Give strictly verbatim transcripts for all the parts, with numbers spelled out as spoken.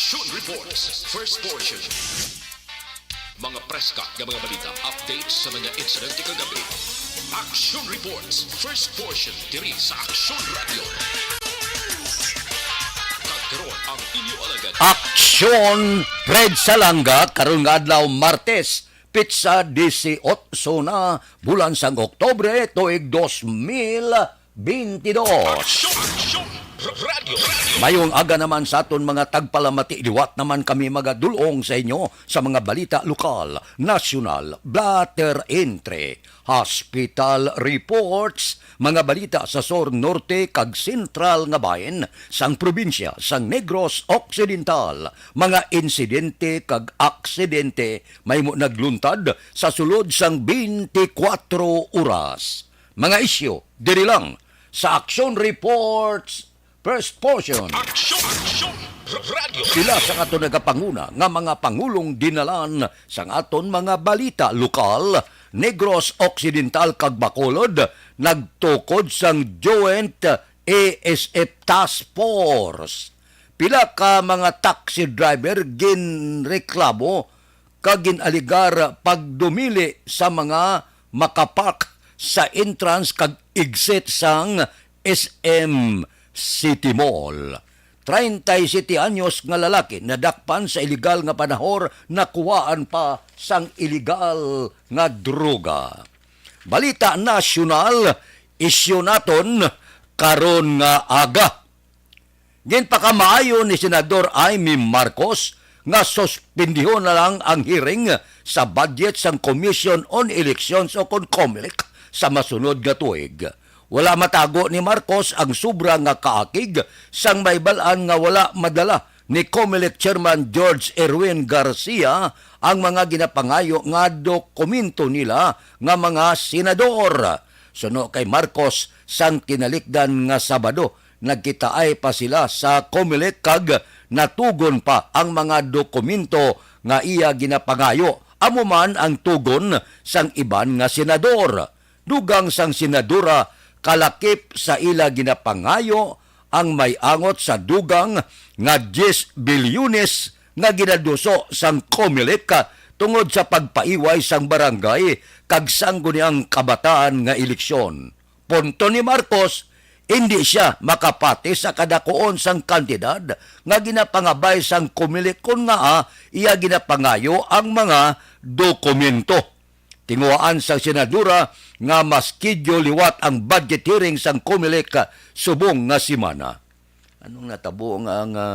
Action Reports, first portion. Mga preska nga mga balita, updates sa mga insidente kagabi. Action Reports, first portion, diri sa Action Radio. Kag karon ang inyo alagad. Aksyon, Fred Salanga, karon nga adlaw, Martes, petsa disiotso na, bulan sang Oktubre, tuig dos mil bentidós. Aksyon! Aksyon! Radyo! Radyo! Mayong aga naman sa aton mga tagpalamati. Liwat naman kami magadulong sa inyo sa mga balita lokal, nasyonal, blatter entry, hospital reports, mga balita sa sur, norte, kag sentral nga bahin sang probinsya sang Negros Occidental, mga insidente kag aksidente mahimo nagluntad sa sulod sang twenty-four oras. Mga isyu diri lang sa Action Reports, first portion. Aksyon! Aksyon! Radyo! Pila sa aton nagapanguna nga mga pangulong dinalan sang aton mga balita lokal, Negros Occidental kag Bacolod, nagtukod sang Joint A S F Task Force. Pila ka mga taxi driver ginreklamo kag gin-alegar pagdumili sa mga makapark sa entrance kag exit sang S M City Mall. Treinta y siete anyos nga lalaki nadakpan sa iligal nga panahor, nakuhaan pa sang iligal nga droga. Balita nasyonal, isyu naton karon nga aga. Ginpakamaayo ni Senador Imee Marcos nga suspendihon na lang ang hearing sa budget sang Commission on Elections o kon COMELEC sa masunod nga tuig. Wala matago ni Marcos ang sobra nga kaakig sang may bal-an nga wala madala ni COMELEC Chairman George Erwin Garcia ang mga ginapangayo nga dokumento nila nga mga senador. Suno kay Marcos, sang tinalikdan nga Sabado, nagkitaay pa sila sa COMELEC kag natugon pa ang mga dokumento nga iya ginapangayo. Amo man ang tugon sang iban nga senador. Dugang sang senadora, kalakip sa ila ginapangayo ang may angot sa dugang nga diyes bilyones nga ginaduso sang COMELEC tungod sa pagpaiway sang barangay kag sangguniang kabataan nga eleksyon. Punto ni Marcos, indi sia makapati sa kadakuon sang kantidad nga ginapangabay sang COMELEC kon ngaa iya ginapangayo ang mga dokumento. Tinguhaan sang senadora nga ma-schedule liwat ang budget hearing sang COMELEC subong nga semana. Anong natabo nga, nga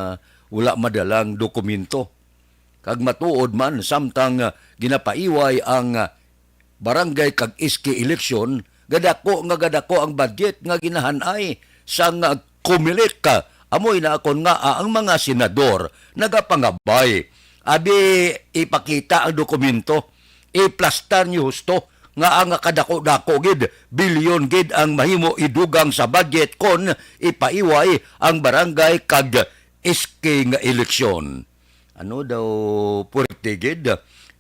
wala madalang dokumento? Kag matuod man, samtang, ah, ginapaiway ang, ah, barangay kag S K eleksyon, gadako nga gadako ang budget nga ginahanay sang, ah, COMELEC. Amoy na kon nga, ah, ang mga senador nagapangabay. Abi, ipakita ang dokumento, iplastar niyo husto nga ang kadako-dako gid, bilyon gid ang mahimo idugang sa budget kon ipaiway ang barangay kag S K nga eleksyon. Ano daw, puwerte gid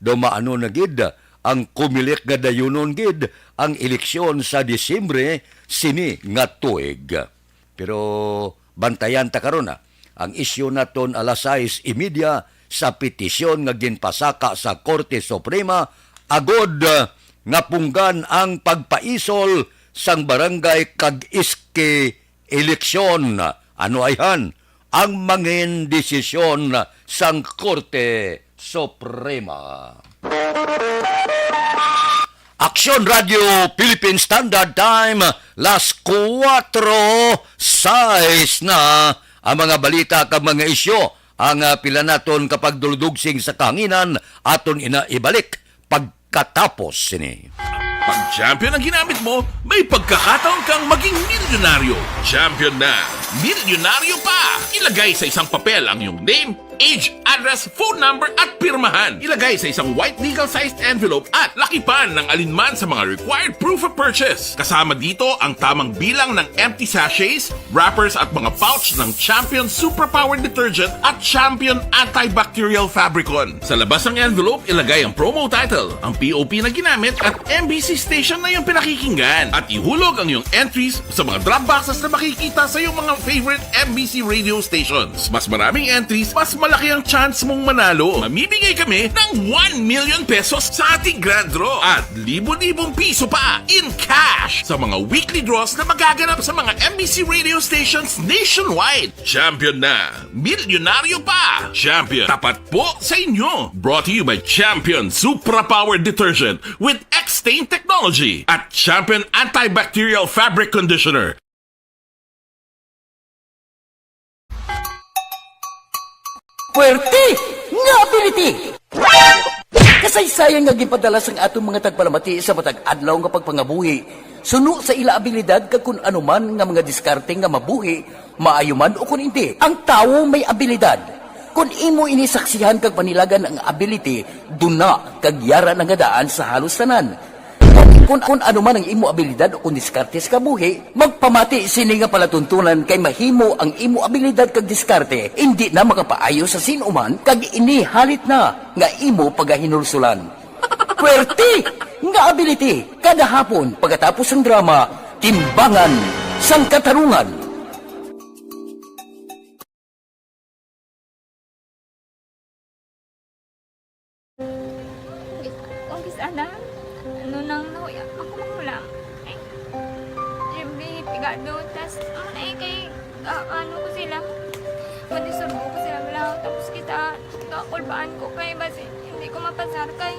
daw maano na gid ang COMELEC nga dayunon gid ang eleksyon sa Disyembre sini nga tuig. Pero bantayan ta karon, ah, ang isyu naton alas sais y media sa petisyon nga ginpasaka sa Korte Suprema agod, ah, nga punggan ang pagpaisol sang barangay kag S K eleksyon. Ano ayhan ang mangin desisyon sang Korte Suprema? Aksyon Radio Philippine Standard Time, las kuwatro sais na. Ang mga balita kag mga isyu, ang, ah, pila naton kapagduludugsing sa kahanginan, aton ina ibalik pagkatapos sini. Pag champion ang ginamit mo, may pagkakataon kang maging milyonaryo. Champion na, milyonaryo pa! Ilagay sa isang papel ang iyong name, age, address, phone number, at pirmahan. Ilagay sa isang white legal-sized envelope at lakipan ng alinman sa mga required proof of purchase. Kasama dito ang tamang bilang ng empty sachets, wrappers, at mga pouch ng Champion Superpower Detergent at Champion Antibacterial Fabricon. Sa labas ng envelope, ilagay ang promo title, ang P O P na ginamit, at M B C station na iyong pinakikinggan. At ihulog ang iyong entries sa mga drop boxes na makikita sa iyong mga favorite M B C radio stations. Mas maraming entries, mas Laki ang chance mong manalo. Mamimigay kami ng one million pesos sa ating grand draw at libo-libong piso pa in cash sa mga weekly draws na magaganap sa mga M B C radio stations nationwide. Champion na, milyonaryo pa. Champion, tapat po sa inyo. Brought to you by Champion Supra Power Detergent with X-Stain Technology at Champion Antibacterial Fabric Conditioner. Puwerte nga ability! Kasaysayan nga ginpadala sang aton mga tagpalamati sa matag adlaw nga pagpangabuhi, suno sa ila abilidad kag kun ano man nga mga diskarte nga mabuhi, maayo man o kun indi. Ang tawo may abilidad. Kun imo ini saksihan kag panilagan ang ability, duna kag yara na nga daan sa halos tanan. Kun, kun ano man ang imo abilidad o kun diskarte sa kabuhi, magpamati sini nga palatuntunan kay mahimo ang imo abilidad kag diskarte indi na makapaayo sa sin-o man kag ini halit na nga imo pagahinulsulan. Puwerte nga ability kada hapon pagkatapos sang drama, Timbangan sang Katarungan. Ang kis-ana, ano nang nahuya, ako magulang. Ay, every pigado, tas, ano na eh, kay, ah, ano ko sila, madisturbo ko sila, wala, tapos kita, kakulbaan ko kay, basi, hindi ko mapasar kay.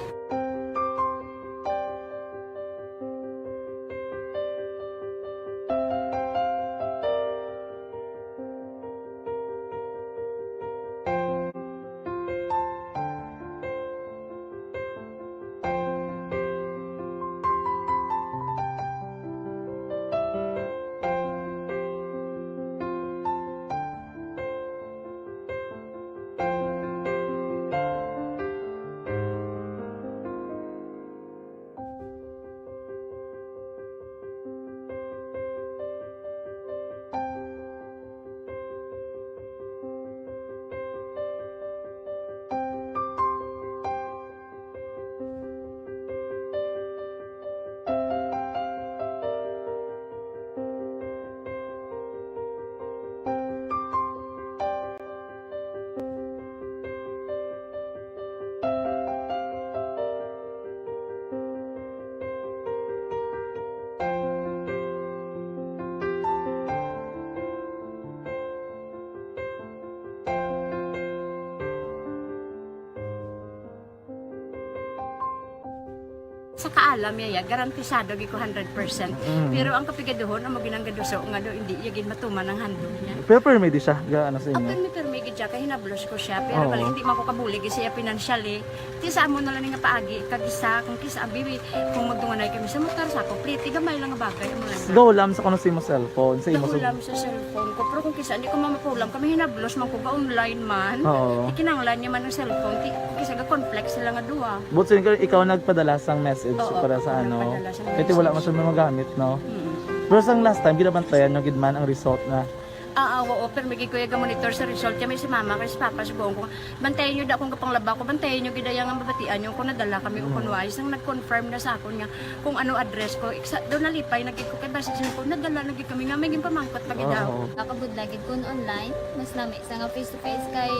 Sa kaalam niya, ya, garantisado gid ko hundred percent. Mm. Pero ang kapigaduhon, amo ginang gaduso nga daw hindi iya gid matuman ang handog niya. Pero permi di siya, ga, ano sa Ah, inyo? Permi, permi gid siya, kay hinablos ko siya. Pero Oo. Bali, hindi man ko kabulig siya financially. Ti sa amo na lang nga paagi, kag isa, kung kisa, abi, kung magdunganay kami sa motor, sa ako, pliti, gamay lang nga bagay, amo lang. Gahulam sa kuno sa imo cellphone, sa imo Gahulam sa cellphone ko, pero kung kisa, hindi ko mamapulam, kami hinablos man ko, ga-online man. Oo. Ikinanglan niya man ang cellphone, ti, kung kisa, ga-conflict sila nga duha. But so, ikaw, ikaw nagpadala sang message Oo, para sa ako ano? Nagpadala sang Kaya wala message. Masyadong magamit, no? Mm. Pero sang last time, ginabantayan nyo gid man ang result na Ah, ah, oo, pero may gid ko iya ga-monitor sa result. Kaya may si mama, kay si papa, sugoon ko, bantayan nyo da kung kapanglaba ko, bantayan nyo gid iya nga mabatian nyo kung nadala kami o Mm. kung wala. Isang nag-confirm na sa akon nga kung ano address ko. Iksa, daw nalipay na gid ko, kay basi siya ko, nadala na gid kami nga may ginpamangkot pa gid daw. Oo. Nakabudla gid kun online, mas lami sa nga face to face kay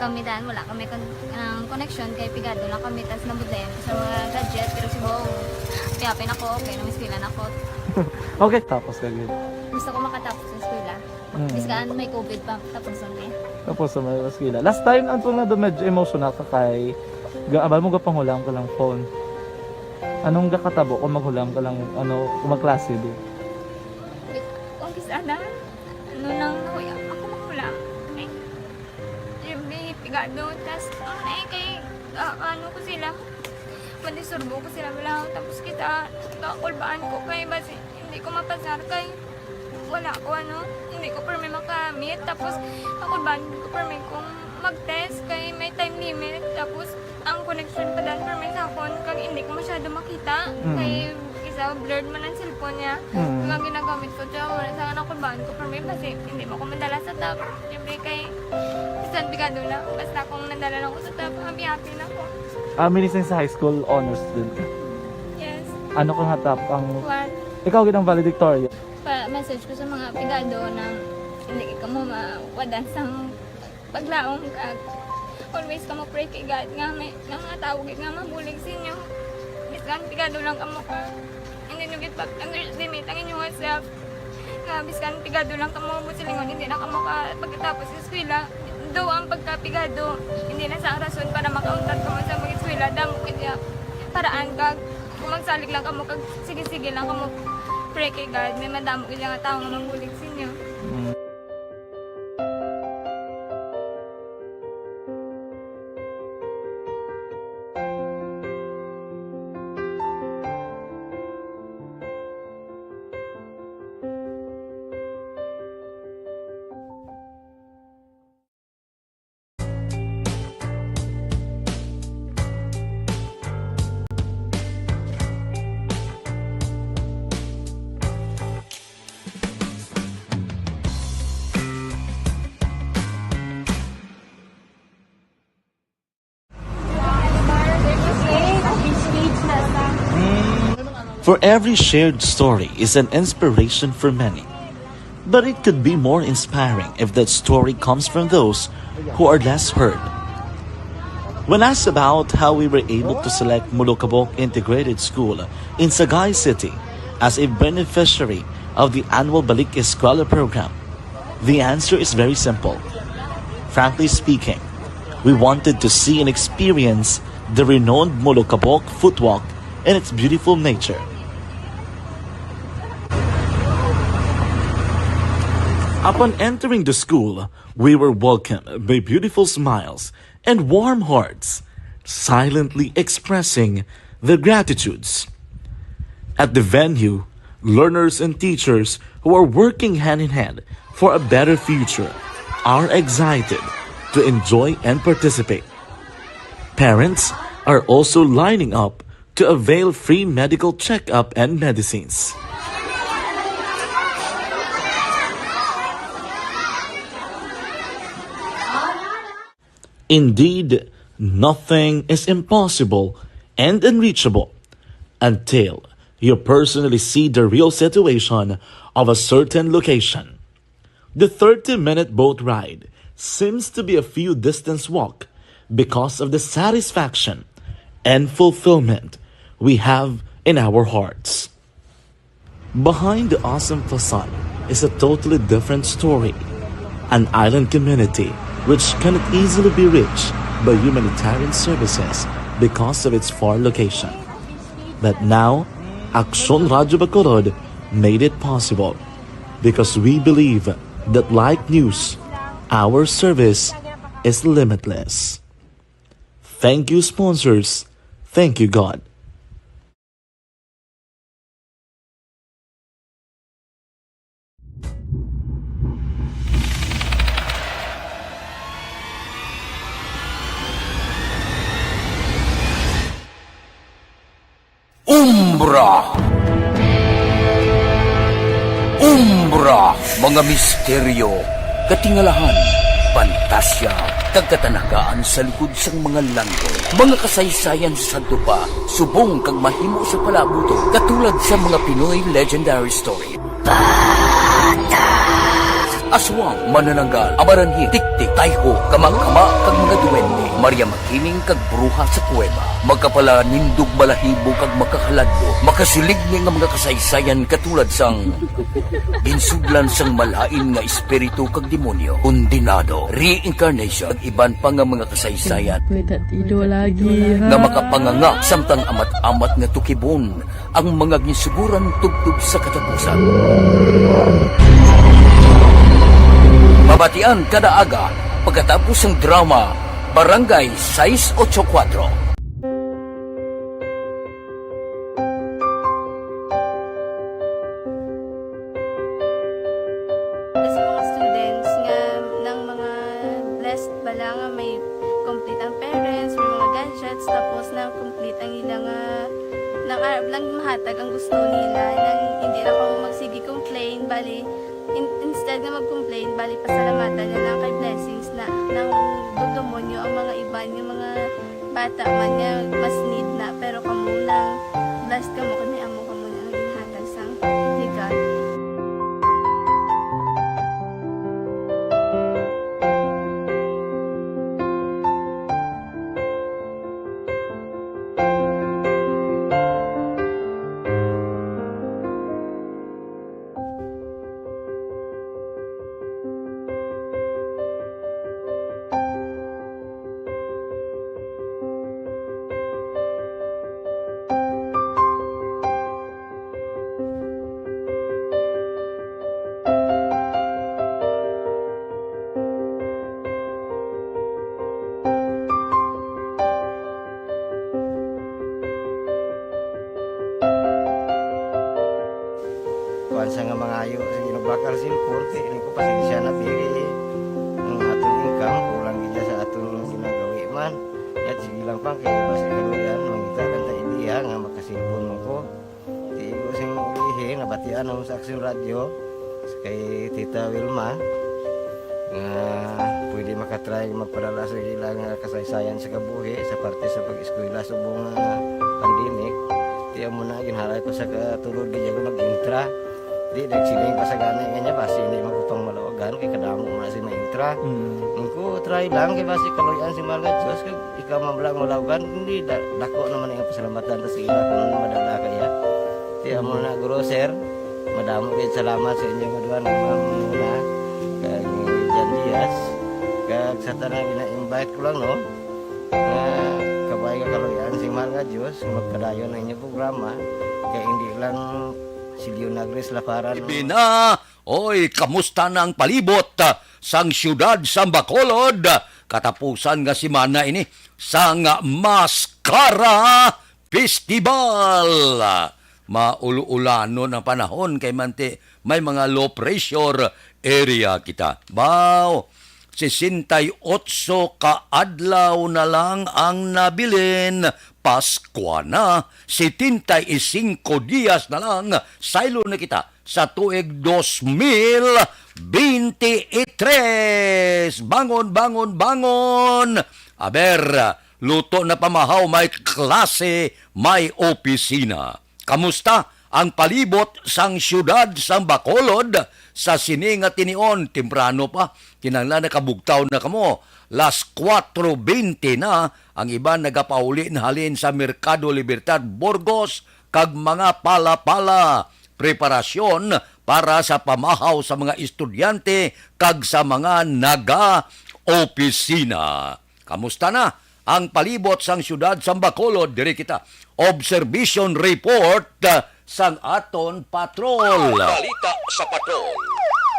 kami dan, wala kami kon-, ang connection kay pigado lang kami, tas nabudlayan ko sa mga gadget, pero siguro, kaya pin ako, okay, nang eskwela na ko. Okay, tapos ka gid. Gusto ko makatapos sa eskwela. Mm. Biskan may covid pa, tapos na eh. Tapos na may eskwela. Last time, ang tunga doon, medyo emotional ka kay, ga-, abal mo, gapangulang ka lang phone. Anong gakatabo kung maghulam ka lang, ano, kung magklase, di? Wait, kung kis-, ana? Ano nang nahuya? Ako mahulam. Ay, every pigado, tas, ano na eh, kay, ah, ano ko sila, madisturbo ko sila, wala. Tapos kita, kakulbaan ko kay, basi, hindi ko mapasar kay, wala ko, ano, hindi ko permi makamit. Tapos, kakulbaan ko permi kung mag-test kay may time limit. Tapos, ang connection pa dan permi sa akon, kag hindi ko masyado makita. Mm. Kay isa, blurred man ang cellphone niya. Mm. Kaya ginagamit ko siya, wala sa akin ako, baan ko permi, basi hindi mo ko madala sa top. Siyempre kay, bisan pigado na, basta kung nadala lang ko sa top, happy-happy na ko. Ah, minising sa high school, honors din ka? Yes. Ano ka nga top ang One. Ikaw gid ang valedictorian? Pa-message ko sa mga pigado na hindi ka mo mawadan sang Paglaom kag always kamo pray kay God nga may, nga mga tawo gid nga mabulig sa inyo. Bisan pigado lang kamo ka, hindi nyo gid pag-underestimate ang inyong self. Nga bisan pigado lang kamo, buot silingon, hindi na kamo ka pagkatapos sa eskwela. Daw ang pagkapigado, hindi na sa rason para makauntat kamo sa mag-eskwela. Damo kaya paraan kag kung magsalig lang kamo kag sige-sige lang kamo pray kay God, may madamo gid nga tawo nga mabulig sa inyo. For every shared story is an inspiration for many. But it could be more inspiring if that story comes from those who are less heard. When asked about how we were able to select Molokabok Integrated School in Sagay City as a beneficiary of the annual Balik Eskwela program, the answer is very simple. Frankly speaking, we wanted to see and experience the renowned Molokabok Footwalk and its beautiful nature. Upon entering the school, we were welcomed by beautiful smiles and warm hearts, silently expressing their gratitudes. At the venue, learners and teachers who are working hand in hand for a better future are excited to enjoy and participate. Parents are also lining up to avail free medical checkup and medicines. Indeed, nothing is impossible and unreachable until you personally see the real situation of a certain location. The thirty-minute boat ride seems to be a few distance walk because of the satisfaction and fulfillment we have in our hearts. Behind the awesome facade is a totally different story, an island community which cannot easily be reached by humanitarian services because of its far location. But now, Aksyon Radyo Bacolod made it possible because we believe that, like news, our service is limitless. Thank you, sponsors. Thank you, God. Umbra. Umbra, mga misteryo, katingalahan, pantasya, kag katanagaan sa likod sang mga langgol. Mga kasaysayan sa sadto pa, subong kag mahimo sa palaabuton, katulad sa mga Pinoy legendary story. Aswang, manananggal, amaranhit, tiktik, tayho, kamangkama, kag mga duwende, Maria Makiling, kag bruha sa kuweba. Magkapalanindog, balahibo, kag makahaladlok, makasiligni nga mga kasaysayan katulad sang ginsudlan sang malain nga espiritu kag demonyo, kondenado, reincarnation, kag iban pa nga mga kasaysayan May tatido lagi, ha? nga makapanganga samtang amat-amat nga tukibon ang mga ginsuguran tubtob sa katapusan. Mabatian kada aga pagkatapos sang drama Barangay Sais Ocho Kuatro. Sa mga students nga nang mga blessed bala nga may complete ang parents, may mga gadgets, tapos na complete ang ila nga nang arab lang mahatag ang gusto nila, nang hindi na kamo magsige complain, bali, in-, instead nga mag-complain, bali, pasalamatan na lang kay blessings na nang dugdumon nyo ang mga iban nga mga bata man nga mas need na, pero kamo lang, blessed kamo kay may amo kamo nga ginhatag sang ni God. Kuan sa nga mangayo, sige, nagbakal cellphone, kay ini ko, pasensya na, diri ang aton income, kulang gid sa aton ginagawi man. Yat, sige lang, pang, kay basi kaluyan, mangita lang ta ideya nga makasilpon man ko. Di ko sing ulihi, nabatian namo sa Aksyon Radyo, kay Tita Wilma, nga pwede makatry magpadala sa ila nga kasaysayan sa kabuhi sa parte sa pag-eskwela subong nga pandemic. Di amo na, ginhalay ko sa katulog, di ako nag-intra. Di, nagsiling pa sa gani nga niya, basi hindi man ko pang malawagan, kay kadamo man si maintra. Mm. Ang ko, try lang, kay basi kaluyan si mahal nga Diyos, kag ikaw man lang malawagan, hindi, da-, dako naman ang pasalamatan ta sa ila kung madala kaya. Di amo na, Guro, sir, madamo kayo salamat sa inyo nga duha nga mga muna, kag Jan Diaz, kag sa tanan, ina-invite ko lang, no, nga kabay nga kaluyan si mahal nga Diyos, nga magpadayon ang inyong programa, kay hindi lang si Leonagris Laparan. Bina, oy, kamusta na ang palibot, ah, sang siyudad sang Bacolod? Katapusan nga semana ini sang Mascara Festival. Maul-ulanon ang panahon kay manti may mga low pressure area kita. Baw, sesenta y ocho ka adlaw na lang ang nabilin. Paskwa na, setenta y cinco dias na lang, saylo na kita sa tuig dos mil bente y tres. Bangon, bangon, bangon! Aber, luto na pamahaw, may klase, may opisina. Kamusta ang palibot sang siyudad sang Bacolod sa sini nga tinion? Temprano pa, kinahanglan nakabugtaw na kamo. Las kuwatro bente na, ang iban nagapauli na halin sa Merkado Libertad, Burgos, kag mga palapala. Preparasyon para sa pamahaw sa mga estudyante kag sa mga naga-opisina. Kamusta na ang palibot sang siyudad sang Bacolod? Diri kita. Observation report, ah, sang aton patrol. Balita sa patrol.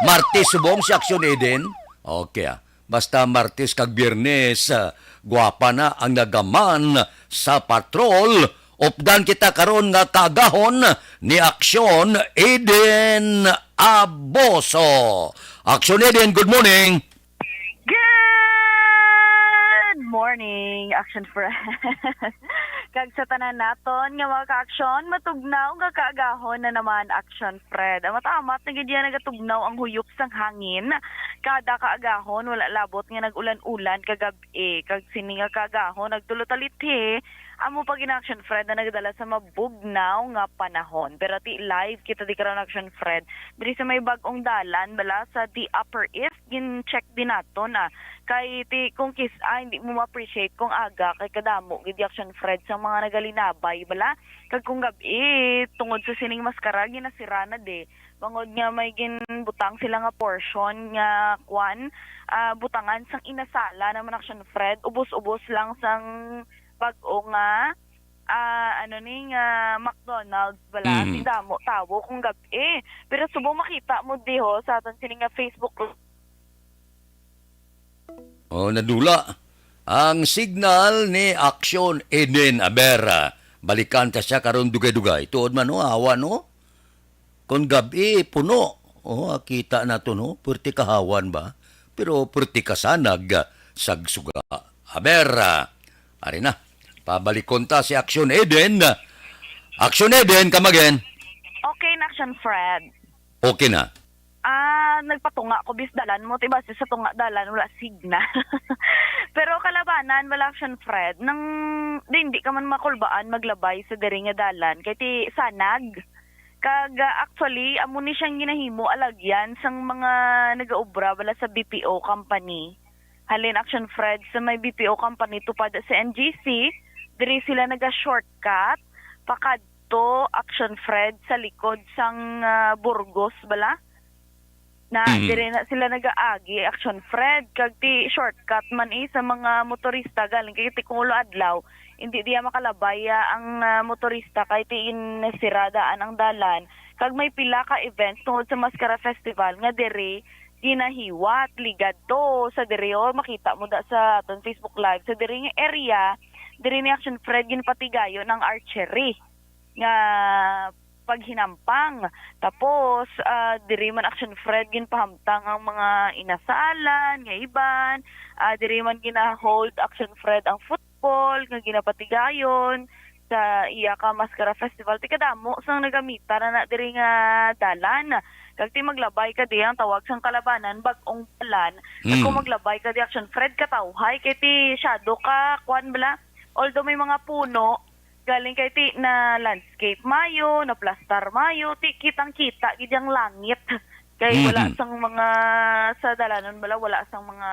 Martes subong si Action Eden. Okay, ah. Basta Martes kag Biyernes, ah, gwapa na ang nagaman sa patrol. Updan kita karon nga kaagahon ni Action Eden Aboso. Action Eden, good morning. Good morning, Action Friend. Kag sa tanan naton nga mga ka-aksyon, matugnaw nga kaagahon na naman, Action Friend. Amat-amat na gid yan nagatugnaw ang huyop sang hangin. Kada kaagahon, wala labot nga nag-ulan-ulan kagab-i. Kag sini nga kaagahon, nagtulo talithi, amo pa gid, Action Friend, na nagdala sa mabugnaw nga panahon. Pero ti live kita di karon, Action Friend, diri sa may bag-ong dalan bala sa The Upper East, gin-check din nato na. Kay ti, kung kis-, ah, hindi mo ma-appreciate kung aga, kay kadamo gid, Action Friend, sa mga nagalinabay bala. Kag kung gab-i, tungod sa sining maskara, ginasira na di. Bangod nga may ginbutang sila nga portion nga kwan, ah, butangan sang inasala naman, Action Friend, ubos-ubos lang sang bag-o nga, ah, ano ni, nga McDonald's bala. Mm. Ti damo tawo kung gab-i. Pero subong makita mo diho sa aton sini nga Facebook. Oh, nadula ang signal ni Action Eden. Aber, ah, balikan ta siya karon dugay-dugay. Tuod man, no, hawa, no? Kon gab-i, puno. Oh, kita nato, no? Pwerte kahawan ba? Pero pwerte kasanag, ah, sagsuga. Aber, ah, ari na. Pabalikon ta si Action Eden. Action Eden, come again. Okay na, Action Fred. Okay na. Ah, nagpatunga ko, bis dalan mo, ti base sa tunga dalan, wala signal. Pero kalabanan, wala, Action Fred. Nang, di, hindi ka man makulbaan maglabay sa diri nga dalan. Kay ti sanag. Kag, ah, actually, amo ni siyang ginahimo alagyan sang mga nagaobra bala sa B P O company. Halin, Action Fred, sa may B P O company tupad sa N G C, diri sila naga-shortcut pakadto, Action Fred, sa likod sang, ah, Burgos bala. Na, mm, dire na sila nagaagi, Action Fred, kag ti shortcut man, eh, sa mga motorista galing kay ti kung ulo adlaw, hindi diya makalabay, ah, ang, ah, motorista kay ti in-, siradaan ang dalan. Kag may pila ka events tungod sa Mascara Festival nga diri ginahiwat, ligad to sa diri, oh, makita mo da sa aton Facebook Live, sa diri nga area, diri ni Action Fred ginpatigayon ang archery nga paghinampang. Tapos, ah, diri man, Action Fred, ginpahamtang ang mga inasalan nga iban. Ah, diri man gina-hold, Action Fred, ang football nga ginapatigayon sa iya ka Mascara Festival. Ti kadamo sang nagamita na na diri nga dalan. Kag ti maglabay ka di ang tawag sang kalabanan, bag-ong dalan. Kag kung Mm. maglabay ka di, Action Fred, katawhay kay ti shadow ka, kwan bala. Although may mga puno, galing kay ti na landscape mayo, na plastar mayo, ti kitang-kita gid ang langit. Kay wala Mhm. sang mga, sa dalanon bala, wala sang mga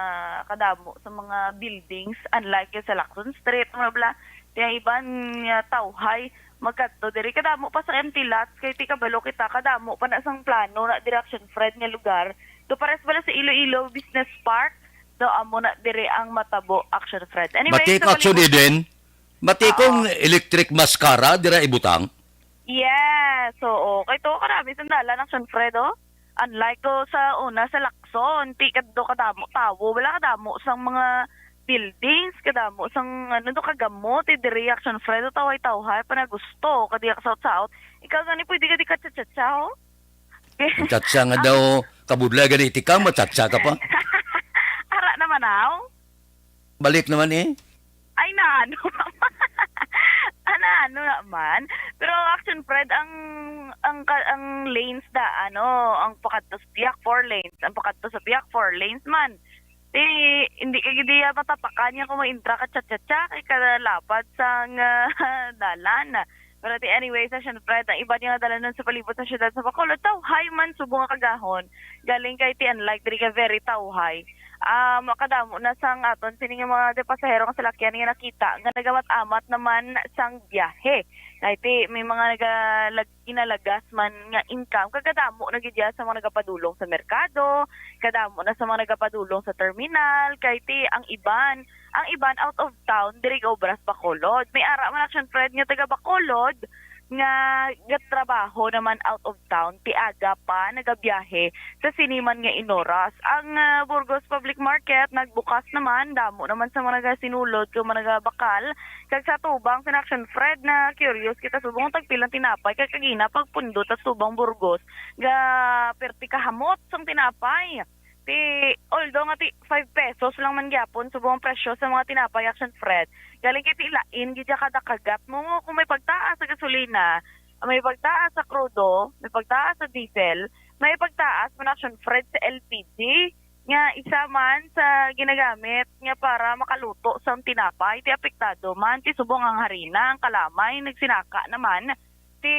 kadamo sa mga buildings, unlike sa Lacson Street, mga bala. Ti ang iban nga tawhay magkadto diri. Kadamo pa sa empty lots, kay ti kabalo kita, kadamo pa na sang plano na diri, Action Fred, nga lugar. So, pares bala sa Iloilo Business Park, so amo na diri ang matabo, Action Fred. Anyway, Batik sa Action palibot Eden, batik Oo. kung electric mascara dira ibutang. Yes, oo. Kay to, karami sang dalan, Action Fred, oh. Unlike to sa una, sa Lacson, ti kadto kadamo tawo, wala kadamo sang mga buildings, kadamo sang, ano to, kagamot, eh, diri, Action Fred, oh, tawhay-tawhay pa na gusto, kadi ka saot-saot. Ikaw gani, pwede ka di ka cha-cha-cha, oh. Ang chatsa nga daw, kabudlay gani tikang, machatsa ka pa. Ara naman, aw. Balik naman, eh. Ay, na, ano? Ana, ano naman? Pero, Action Fred, ang, ang, ka- ang lanes da, ano, ang pakadto sa biyak, four lanes. Ang pakadto sa biyak, four lanes man. Di, hindi ka gid iya matapakan niya kung maintra ka, cha-cha-cha, kay kalapad sang, ah, dalan. Pero ti anyway, sa Action Fred, ang iba niya nga dalanon sa palibot sa siyudad sa Bacolod, tawhay man subong nga kagahon. Galing kay ti unlike diri kay very tawhay. Ah, makadamo na sang aton sini nga mga di pasahero nga salakyan nga nakita nga nagamat-amat naman sang biyahe. Kay ti may mga nagalag-, ginalagas man nga income, kag kadamo na gid iya sa mga nagapadulong sa merkado, kadamo na sa mga nagapadulong sa terminal, kay ti ang iban, ang iban out of town, diri gaobra sa Bacolod. May ara man, Action Fred, nga taga Bacolod nga gatrabaho naman out of town, ti aga pa nagabiyahe sa sini man nga inoras. Ang, ah, Burgos Public Market nagbukas naman, damo naman sa mga nagasinulod kag mga nagabakal. Kag sa tubang, sa Action Fred, na curious kita subong tagpilang tinapay kay kagina pagpundot sa tubang Burgos, ga perti kahamot sang tinapay. Ti, although nga ti five pesos lang man gyapon subong ang presyo sa mga tinapay, Action Fred. Galing kay ti lain gid ya kada kagat mo, kung may pagtaas sa gasolina, may pagtaas sa krudo, may pagtaas sa diesel, may pagtaas man, Action Fred, sa L P G, nga isa man sa ginagamit nga para makaluto sang tinapay. Ti apektado man ti subong ang harina, ang kalamay nagsinaka naman. Ti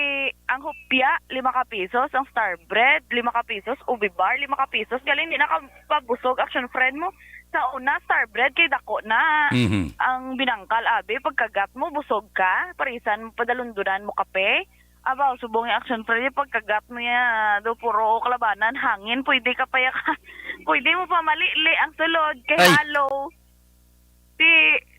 ang hopya, lima ka pesos, ang Star Bread, lima ka pesos, Ubi Bar, lima ka pesos. Galing di nakapabusog, Action Fred, mo. Sa una, Star Bread kay dako na. Mhm. Ang binangkal, abi, pagkagat mo, busog ka, parisan mo, padalundunan mo kape. Abaw, subong yung, Action Fred, pagkagat mo ya, do puro kalabanan, hangin, pwede ka pa ya ka, pwede mo pa malili ang sulod kay Ay. Halo. Ti,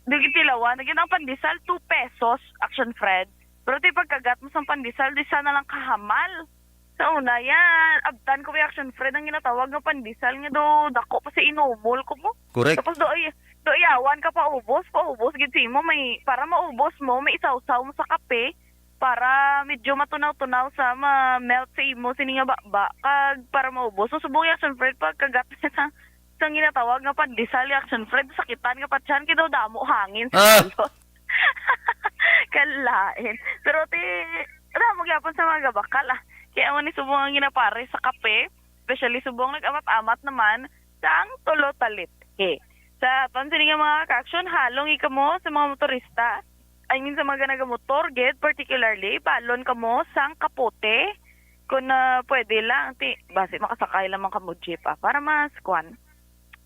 dugi tilawan, naging ang pandesal, two pesos, Action Fred. Pero ti pagkagat mo sang pandesal, di sana lang kahamal. Sa una, yan, abtan ko may, Action Fred, ang ginatawag nga pandesal nga do, dako pa sa inumol ko mo. Correct. Tapos do, ay, do, iyawan ka paubos, paubos, gid sa imo, may, para maubos mo, may isawsaw mo sa kape, para medyo matunaw-tunaw sa ma-melt sa imo, sini nga baba, kag para maubos. So, subong yung, Action Fred, pagkagat sa sang ginatawag nga pandesal, Action Fred, sakitan nga patyan, kay daw damo hangin sa Ah. Bacolod. Kalain. Pero ti, damo gyapon sa mga gabakal, ah. Kaya mo ni subong ang ginapare sa kape, especially subong nag-amat-amat naman sang tulo talit. Eh, sa aton sini nga mga ka-action, halong ikamo sa mga motorista. I mean, sa mga nagamotor, gid, particularly, balon kamo sang kapote. Kung, ah, pwede lang, ti, basi makasakay lamang kamo jeep, ah, para mas, kwan,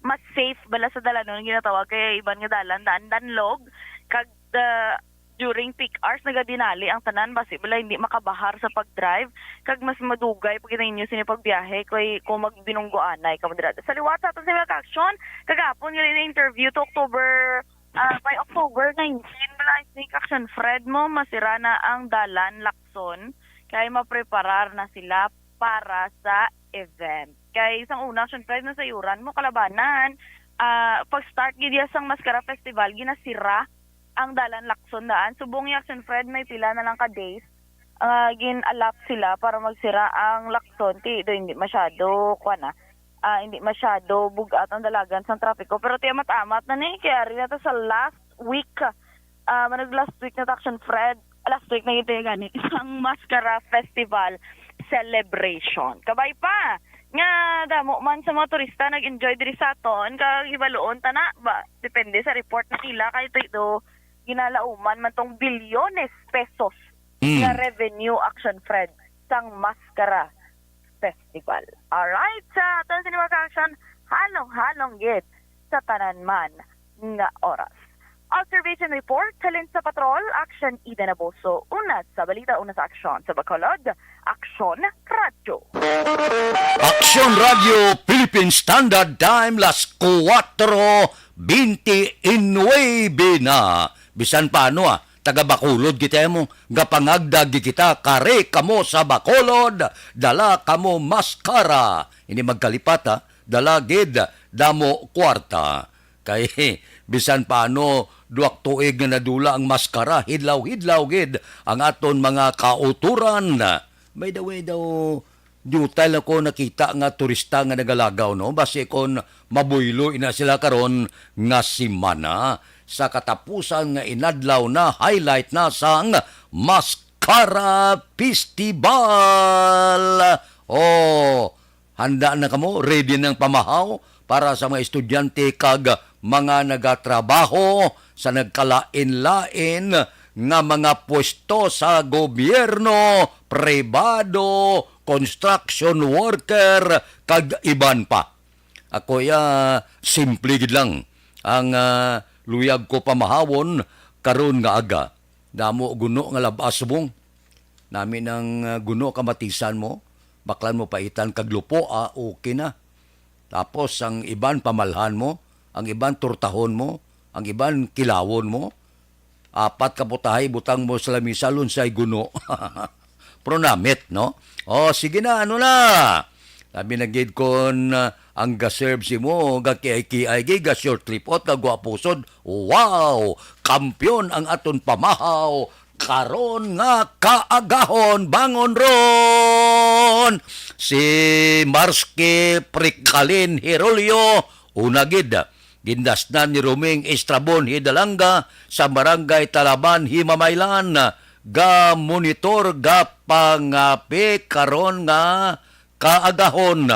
mas safe bala sa dalanon, ginatawag kay iban nga dalan, daan danlog, kag, ah, during peak hours, nagadinali ang tanan, basi bala hindi makabahar sa pag-drive, kag mas madugay pa gid ninyo sini pagbiyahe, kay kung magbinunggoanay kamo dira. Sa liwat sa aton sa mga ka-action, kagapon nga na-interview to October, ah, by October nineteen, bala, I think, Action Fred, mo, masira na ang dalan Lacson, kay mapreparar na sila para sa event. Kay sang una, Action Fred, nasayuran mo, kalabanan, ah, pag-start gid ya sang Mascara Festival, ginasira ang dalan Lacson daan. Subong ya, Action Fred, may pila na lang ka days ah, gin-allow sila para magsira ang Lacson, ti do hindi masyado, kuwan na, ah, hindi masyado bug-at ang dalagan sang trapiko. Pero ti amat-amat na ni, kay ari na ta sa last week, ah, manag last week na ta, Action Fred, last week na gid gani, sang Mascara Festival celebration. Kabay pa nga damo man sa mga turista nag-enjoy diri sa aton, kag hibaluon ta na ba, depende sa report na nila, kay ti do ginalauman man tong bilyones pesos Mm. nga revenue, Action Fred, sang Mascara Festival. Alright, sa aton sini mga ka-action, halong-halong gid sa tanan man nga oras. Observation report halin sa Patrol, Action Eden Abuso. Una sa balita, una sa aksyon sa Bacolod, Aksyon Radyo. Aksyon Radyo Philippine Standard Time, las kuwatro bente y nuebe na. Bisan paano, ah, taga Bacolod kita mo, gapangagdag gid kita, kari kamo sa Bacolod, dala kamo maskara. Hindi magkalipat, ha, dala gid damo kwarta. Kay bisan paano, duwak tuig nga nadula ang maskara, hidlaw-hidlaw gid ang aton mga kauturan. By the way daw, diutay lang ko nakita nga turista nga nagalagaw, no? Basi kon mabuyloy na sila karon nga semana. Sa katapusan nga inadlaw na, highlight na sang Mascara Festival. Oh, handa na kamo? Ready nang pamahaw para sa mga estudyante kag mga nagatrabaho sa nagkalain-lain nga mga pwesto sa gobyerno, pribado, construction worker, kag iban pa. Ako ya, simple gid lang ang, ah, luyag ko pamahawon karon nga aga. Damo guno nga lab-as subong. Nami nang, ah, guno kamatisan mo, baklan mo paitan kag lupo, ah, okay na. Tapos ang iban pamalhan mo, ang iban turtahon mo, ang iban kilawon mo. Apat ka putahe butang mo sa lamisa, lunsay guno. Pero namit, no? O, sige na, ano na? Sabi na gid kon, ah, ang ga-serve si mo, ga-kiay-kiay, gid ga-short trip out, ga guwapusod. Wow! Kampiyon ang aton pamahaw karon nga kaagahon. Bangon ron! Si Marsky Prikalin Hirulyo, una gid, gindasnan ni Roming Estrabon Hidalanga sa Barangay Talaban, Himamaylan, ga-monitor, ga pangapi karon nga kaagahon.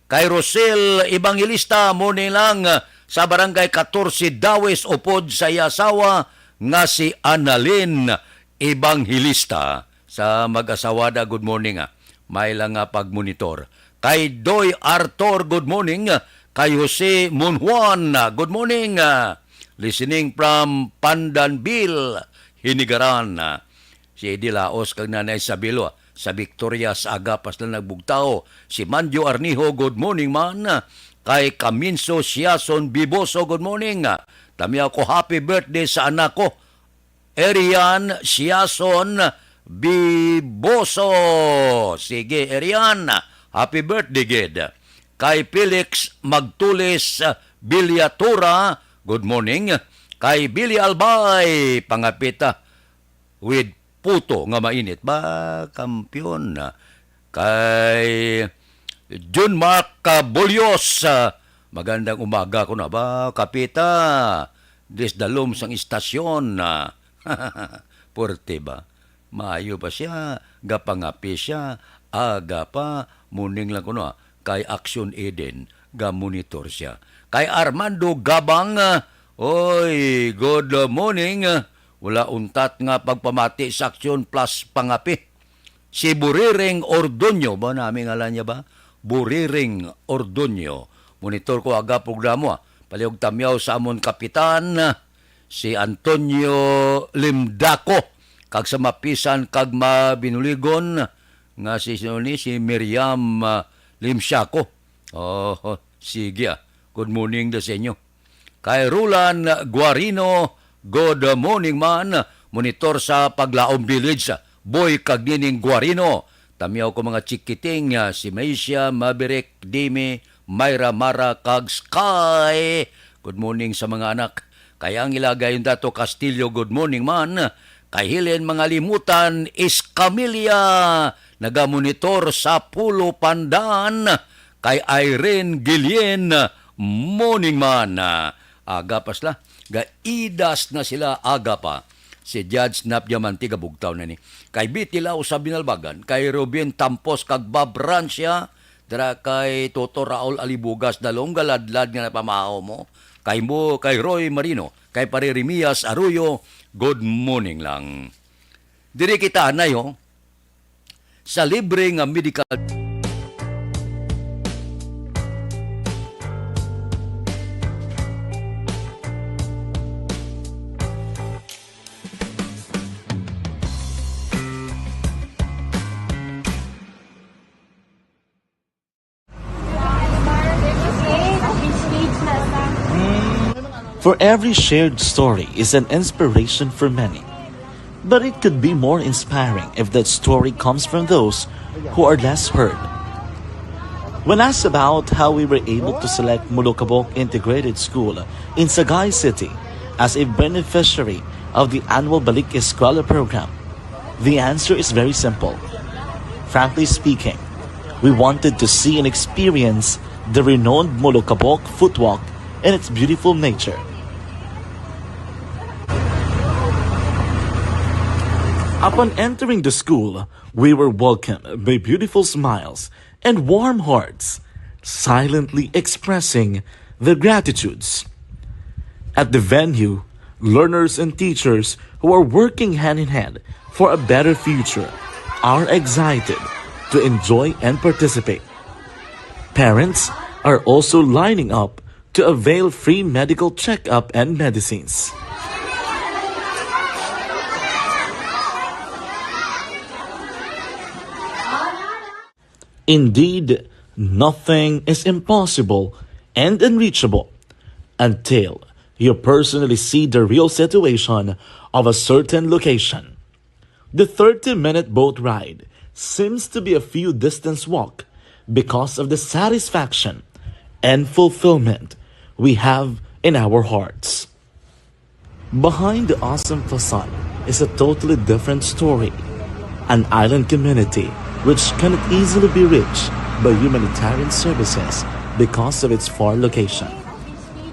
Kay Rosel Evangelista, morning lang, sa Barangay Katorse, Dawis, upod sa iya asawa nga si Annalyn Evangelista. Sa mag-asawa da, good morning, ah. May lang nga pag-monitor. Kay Doy Arthur, good morning. Kay Jose Monjuan, good morning. Listening from Pandanville, Hinigaran. Si Eddie Laos kag Nanay Isabelo, ah, sa Victoria, sa aga pa sila nagbugtaw. Si Manjo Arnijo, good morning man. Kay Kaminso Siason Biboso, good morning. Tamiyaw ko, happy birthday sa anak ko, Erian Siason Biboso. Sige, Erian, happy birthday gid. Kay Felix Magtulis Villatura, good morning. Kay Billy Albay, pangapita with puto nga mainit. Ba, kampiyon na. Kay Jun Mark Cabullos, ah, magandang umaga ko na ba, kapita. Dis dalom sang istasyon na. Puwerte ba? Maayo pa siya, gapangapi siya, aga pa, morning lang kuno, ah, kay Action Eden, ga-monitor siya. Kay Armando Gabang, ah, oy, good morning. Wala untat nga pagpamati sa Action Plus pangapi. Si Buriring Ordonio, ba nami ngalan niya ba? Buriring Ordonio. Monitor ko aga programa, ah. Palihog tamyaw sa amon kapitan, ah, si Antonio Limdaco, kag sa mapisan kag mabinuligon nga si, sino ni, si Miriam, ah, Limsiaco. Oh, sige, ah. Good morning da sa inyo. Kay Roland Guarino, good morning man. Monitor sa Paglaom Village, Boy kag Nining Guarino. Tamyaw ko mga chikiting, ah, si Maisha, Maverick, Dimi, Myra, Mara, kag Sky. Good morning sa mga anak. Kay ang ilagay yung Dato Castillo, good morning man. Kay Helen Mangalimutan Escamilla, nagamonitor sa Pulo Pandan. Kay Irene Guillen, morning man. Aga pa sila, gaidas na sila, aga pa. Si Judge Nap Diamante gabugtaw na ni. Kay Betty Lau sa Binalbagan, kay Ruben Tampos kag Bob Rancia, dira kay Toto Raul Alibugas, dalong galadlad nga napamahaw mo. Kay mo, kay Roy Marino, kay Pare Remias Arroyo, good morning lang. Diri kita, anay, ho, sa libre nga medical. For every shared story is an inspiration for many. But it could be more inspiring if that story comes from those who are less heard. When asked about how we were able to select Molokabok Integrated School in Sagay City as a beneficiary of the annual Balik Eskwela program, the answer is very simple. Frankly speaking, we wanted to see and experience the renowned Molokabok Footwalk and its beautiful nature. Upon entering the school, we were welcomed by beautiful smiles and warm hearts, silently expressing their gratitudes. At the venue, learners and teachers who are working hand in hand for a better future are excited to enjoy and participate. Parents are also lining up to avail free medical checkup and medicines. Indeed, nothing is impossible and unreachable until you personally see the real situation of a certain location. The thirty-minute boat ride seems to be a few distance walk because of the satisfaction and fulfillment we have in our hearts. Behind the awesome facade is a totally different story, an island community which cannot easily be reached by humanitarian services because of its far location.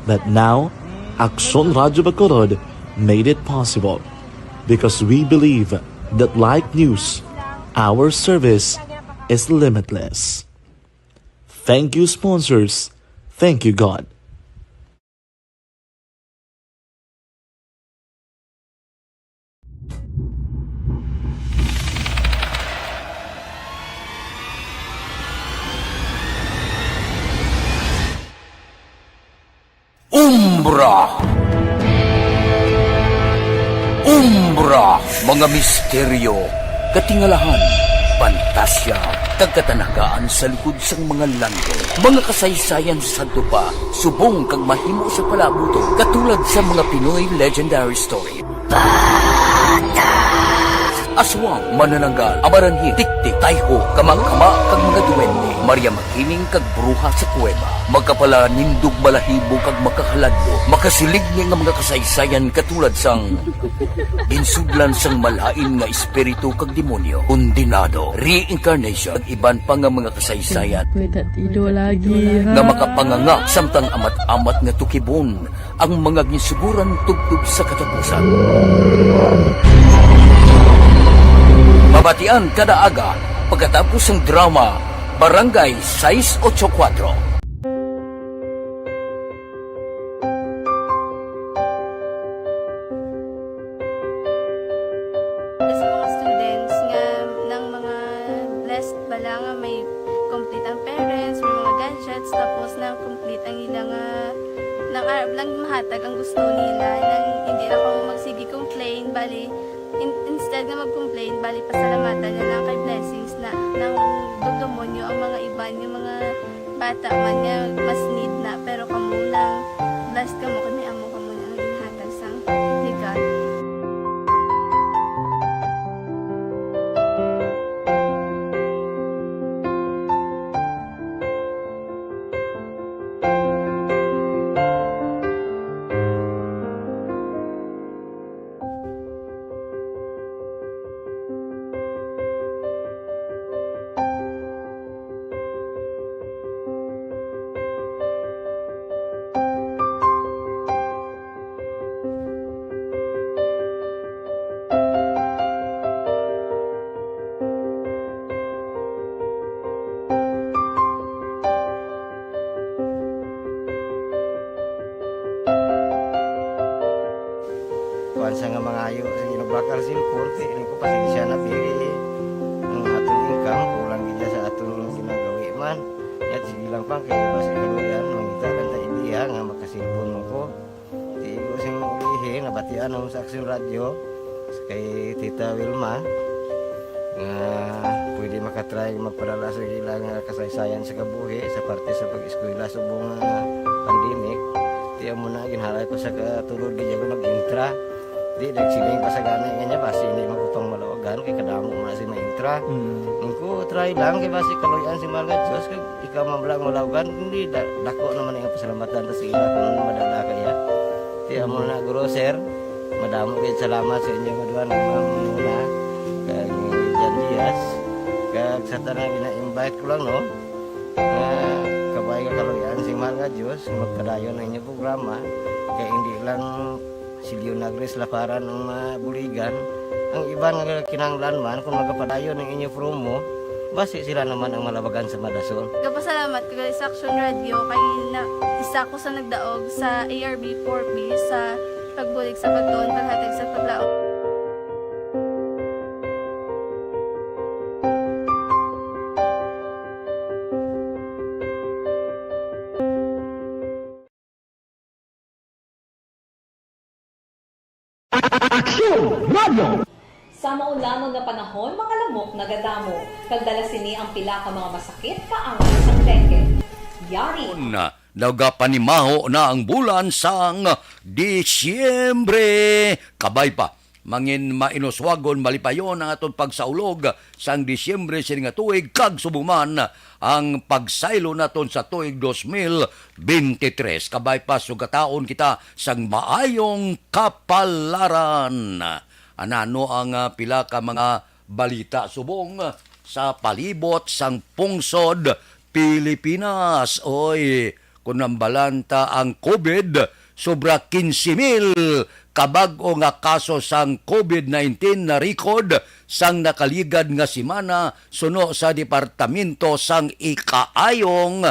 But now, Aksyon Radyo Bacolod made it possible because we believe that like news, our service is limitless. Thank you, sponsors. Thank you, God. Umbra. Umbra, mga misteryo, katingalahan, pantasya, kag katanagaan sa likod sang mga landong. Mga kasaysayan sa sadto pa, subong kag mahimo sa palabuton, katulad sa mga Pinoy legendary story. Aswang, manananggal, amaranhit, tiktik, tayho, kama-kama, kag mga duwende, Maria Makiling, kag bruha sa kuweba. Makapalanindog balahibo kag makahaladlok, makasiling ni nga mga kasaysayan katulad sang ginsudlan sang malain nga espiritu kag demonyo, kondenado, reincarnation, kag iban pa nga mga kasaysayan. May tatido lagi, ha? Nga makapanganga samtang amat-amat nga tukibon ang mga ginsuguran tubtob sa katapusan. Mabatian kada aga pagkatapos sang drama Barangay sais ocho kuwatro. Sa mga students nga nang mga blessed bala nga may complete ang parents, may mga gadgets, tapos nang complete ang ila nga, nang arab lang mahatag ang gusto nila, nang hindi na ko magsige complain, bali, in-, instead nga mag-complain, bali, pasalamatan na lang kay blessings na, nang dugdumonyo ang mga iban, yung mga bata man nga mas need na, pero kamo lang, blessed kamo kay may amo kamo na nga ginhatag sang ni God. Sa nga mangayo sa ginabakal cellphone, kay ko pasensya na, pero ang aton income, kulang gid sa aton ginagawi man. Yat, sige lang pa, kay basi kaluyan, mangita lang ta ideya nga makasilpon mo ko. Di ko sing ulihi, nabatian ako sa Action Radio, kay Tita Wilma, nga pwede makatry magpadala sa ila nga kasaysayan sa kabuhi sa parte sa pag-eskwela subong nga pandemic. Di amo na, ginhalay ko sa katulod, di ako nag-intra. Di, nagsiling pa sa gani nga niya, basi hindi magkupang malawagan, kay kadamo mo na si maintra. Mm. Ang ko, try lang, kay basi kaluyan si Mahal nga Diyos, kag ikaw man lang malawagan, hindi, da-, dako naman ang pasalamatan ta sa ila kung madala kaya. Di amo na, Guro, Sir, madamo kayo salamat sa inyo nga duha nga mga muna, kag Jan Diaz, kag sa tanan gina-invite ko lang, no, nga kabay nga kaluyan si Mahal nga Diyos, magpadayon ang inyong programa, kay hindi lang si Leonagris Laparan ang mabuligan. Ang iban nga kinahanglan man, kung magapadayon ang inyo promo, basi sila naman ang malabagan sa madasol. Nagapasalamat ko gali sa Action Radio kay na, isa ko sa nagdaog sa A R B four B sa pagbulig sa pagtuon, paghatag sa paglaom. Aksyon Radio. Sa maulamag nga panahon, mga lamok nagadamo, kag dala sini ang pila ka mga masakit kaangay sang dengue. Yari. Nagapanimaho na ang bulan sang Disyembre. Kabay pa, mangin mainuswagon, malipayon ang aton pagsaulog sang Disyembre sini nga tuig, kag subong man ang pagsaylo naton sa tuig dos mil bente tres. Kabay pa, sugataon kita sang maayong kapalaran. Anano ang, ah, pila ka mga balita subong sa palibot sang pungsod Pilipinas? Oy, kung nambalan ta ang COVID, sobra quince mil ka bag-o nga kaso sang COVID nineteen na record sang nakaligad nga semana, suno sa Departamento sang Ikaayong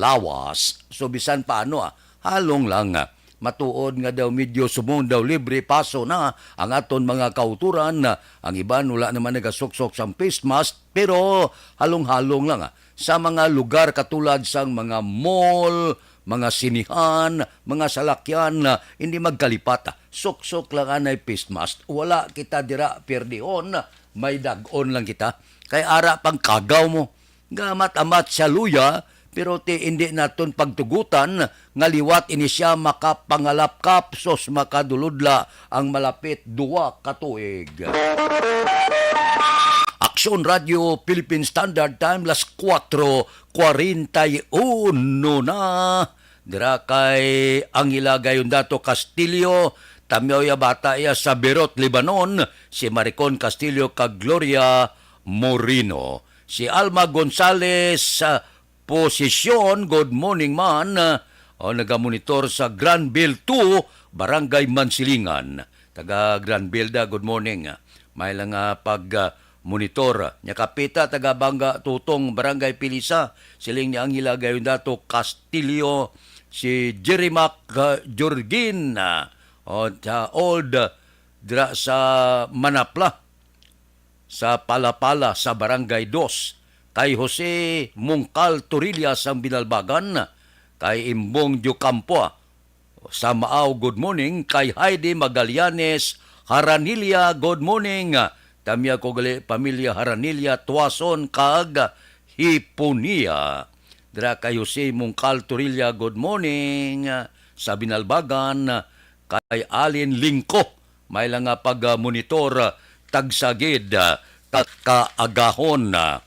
Lawas. So, bisan paano, ah, halong lang, ah, matuod nga daw medyo subong daw libre paso na ang aton mga kautoran. Ang iban wala naman nagasuksok sang face mask, pero halong-halong lang, ah, sa mga lugar katulad sang mga mall, mga sinihan, mga salakyan, ah, hindi magkalipat, ah. Suksok lang anay face mask. Wala kita dira pierdihon, may dag-on lang kita. Kay ara pang kagaw mo. Nga amat-amat siya luya, pero ti indi naton pagtugutan nga liwat ini siya makapangalapkap, sus, makaduludla ang malapit duwa ka tuig. Aksyon Radio Philippine Standard Time, las kuwatro kwarenta y uno na. Dira kay Angela Gayondato Castillo, tamyaw ya bata iya sa Beirut, Lebanon, si Maricon Castillo kag Gloria Moreno. Si Alma Gonzales, ah, Posisyon, good morning man. Ah, o, nagamonitor sa Granville two, Barangay Mansilingan. Taga Granville da, good morning. May lang, ah, pag, ah, monitor. Nya kapita, taga Banga Tutong, Barangay Pilisa. Siling ni Angela Gayondato Castillo, si Jerry Mac, ah, Jorgin, ah, o, sa Old, ah, dira sa Manapla, sa Palapala, sa Barangay Dos, kay Jose Mungkal Torilla sang Binalbagan, kay Imbong Diocampo sa Maao, good morning, kay Heidi Magallanes Haranilla, good morning. Tamya ko gali pamilya Haranilla, Tuason kag Hiponia. Dira kay Jose Mungkal Torilla, good morning. Sa Binalbagan, kay Alin Lingko, may lang nga pag-monitor, ah, tagsagid, ah, ka-, kaagahon, ah.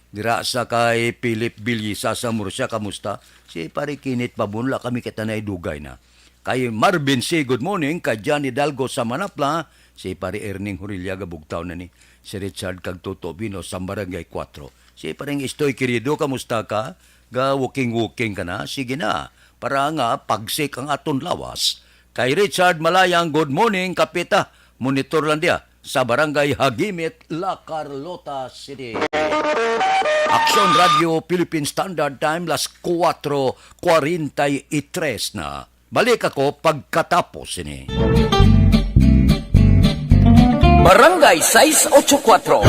Dira sa kay Philip Bilisa sa Murcia, kamusta? Si Pare Kinit Pabunla, kami kita na idugay na. Kay Marvin C, good morning. Kay John Hidalgo sa Manapla, si Pare Erning Hurillaga, bugtaw na ni. Si Richard kag Toto Bino sa Barangay Cuatro. Si Pareng Istoy Querido, kamusta ka? Ga-walking-walking ka na? Sige na, para nga pagsik ang aton lawas. Kay Richard Malayang, good morning, kapita. Monitor lang diya sa Barangay Hagimit, La Carlota City. Aksyon Radio Philippine Standard Time, las kuwatro kwarenta y tres na. Balik ako pagkatapos sini. Barangay sais ocho kuwatro.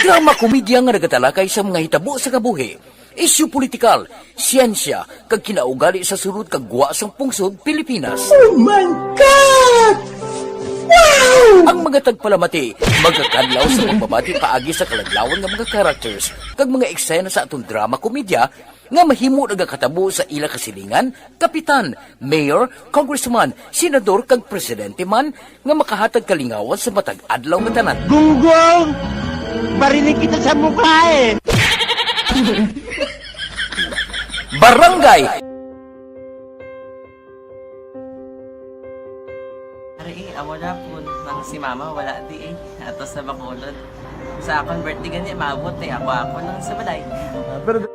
Drama komedya nga nagatalakay sa mga hitabo sa kabuhi, isyu politikal, siyensya, kag kinaugali sa sulod kag gwa sang pungsod Pilipinas. Oh my God! Wow! Ang mga tagpalamati magakadlaw sa pagbabati paagi sa kaladlawan nga mga characters kag mga eksena sa aton drama komedya nga mahimo nagakatabo sa ila kasilingan, kapitan, mayor, congressman, senador, kag presidente man nga makahatag kalingawan sa matag adlaw nga tanan. Gunggong! Barinig kita sa mukha eh! Barangay! Ari, eh, amo na po, nang si mama wala di eh. Ato sa Bacolod. Sa akon birthday gani, maabot eh. Ako, ako lang sa balay. Ah, pero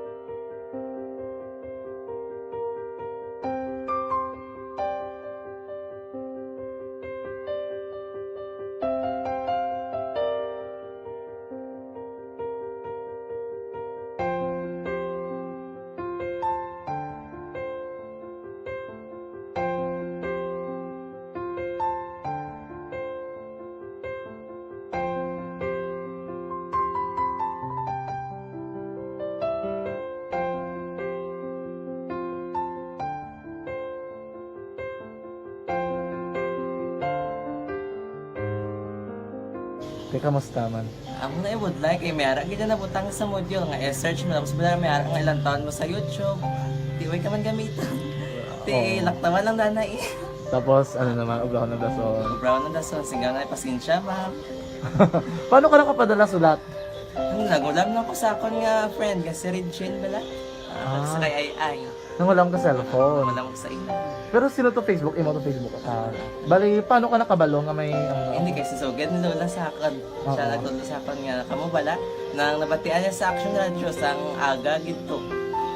Te, kamusta man? Amo na ibudlay kay may ara gid na nabutang sa module nga i-search mo, tapos wala may ara nga ilang taon mo sa YouTube. Di way ka man gamitan. Ti, oo, laktawan lang dana eh. Tapos, ano naman, ubrahon ng dason. Ubrahon ng dason, sigaw na, "Pasensya, ma'am." Paano ka nakapadala sulat? Ano, nagulam na ko sa akon nga friend, nga si Regine bala. Ah, ah, sa kay Ay Ay. Nangulam ka cellphone? Nangulam ko sa imo. Pero sino to Facebook? Imo to Facebook account? Bali, paano ka nakabalo nga may, ano? Hindi, kay si Sugad ni Lola sa akon. Oo. Siya nagtudlo sa akon nga, kamo bala, nang nabatian niya sa Action Radio, sang aga gid to.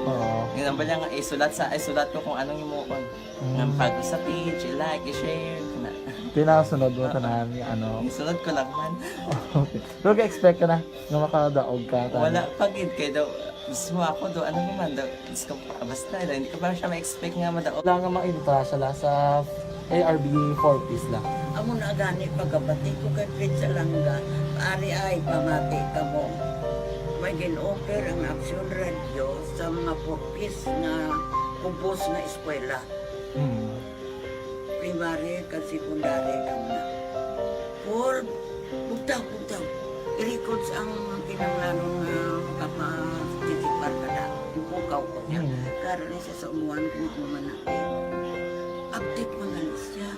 Oo. Yun ang bala nga, isulat sa, isulat ko kung anong imuon. Mm. Nga pag sa page, i-like, i-share, na. Pinasunod mo tanan, ano? Isunod ko lang man. Okay. Pero ga-expect ka na nga makadaog ka, tanan? Wala pa gid, kay daw, mismo ako daw, ano naman daw, Diyos ko, basta, hindi ko pa siya ma-expect nga madaog. Wala nga maintra siya la sa A R B four Ps la. Amo na gani pagkabati ko kay Fred Salanga, ari ay pamati kamo. May gin-offer ang Action Radio sa mga four Ps nga kubos nga eskwela. Mm. Primary kag secondary kamo na. Paul, bugtaw, bugtaw. I-records ang kinahanglanon nga makapatisipar ka na. Bukaw ko niya. Mm. Karon ni siya sa umuan kung ano man na. Update man gani siya.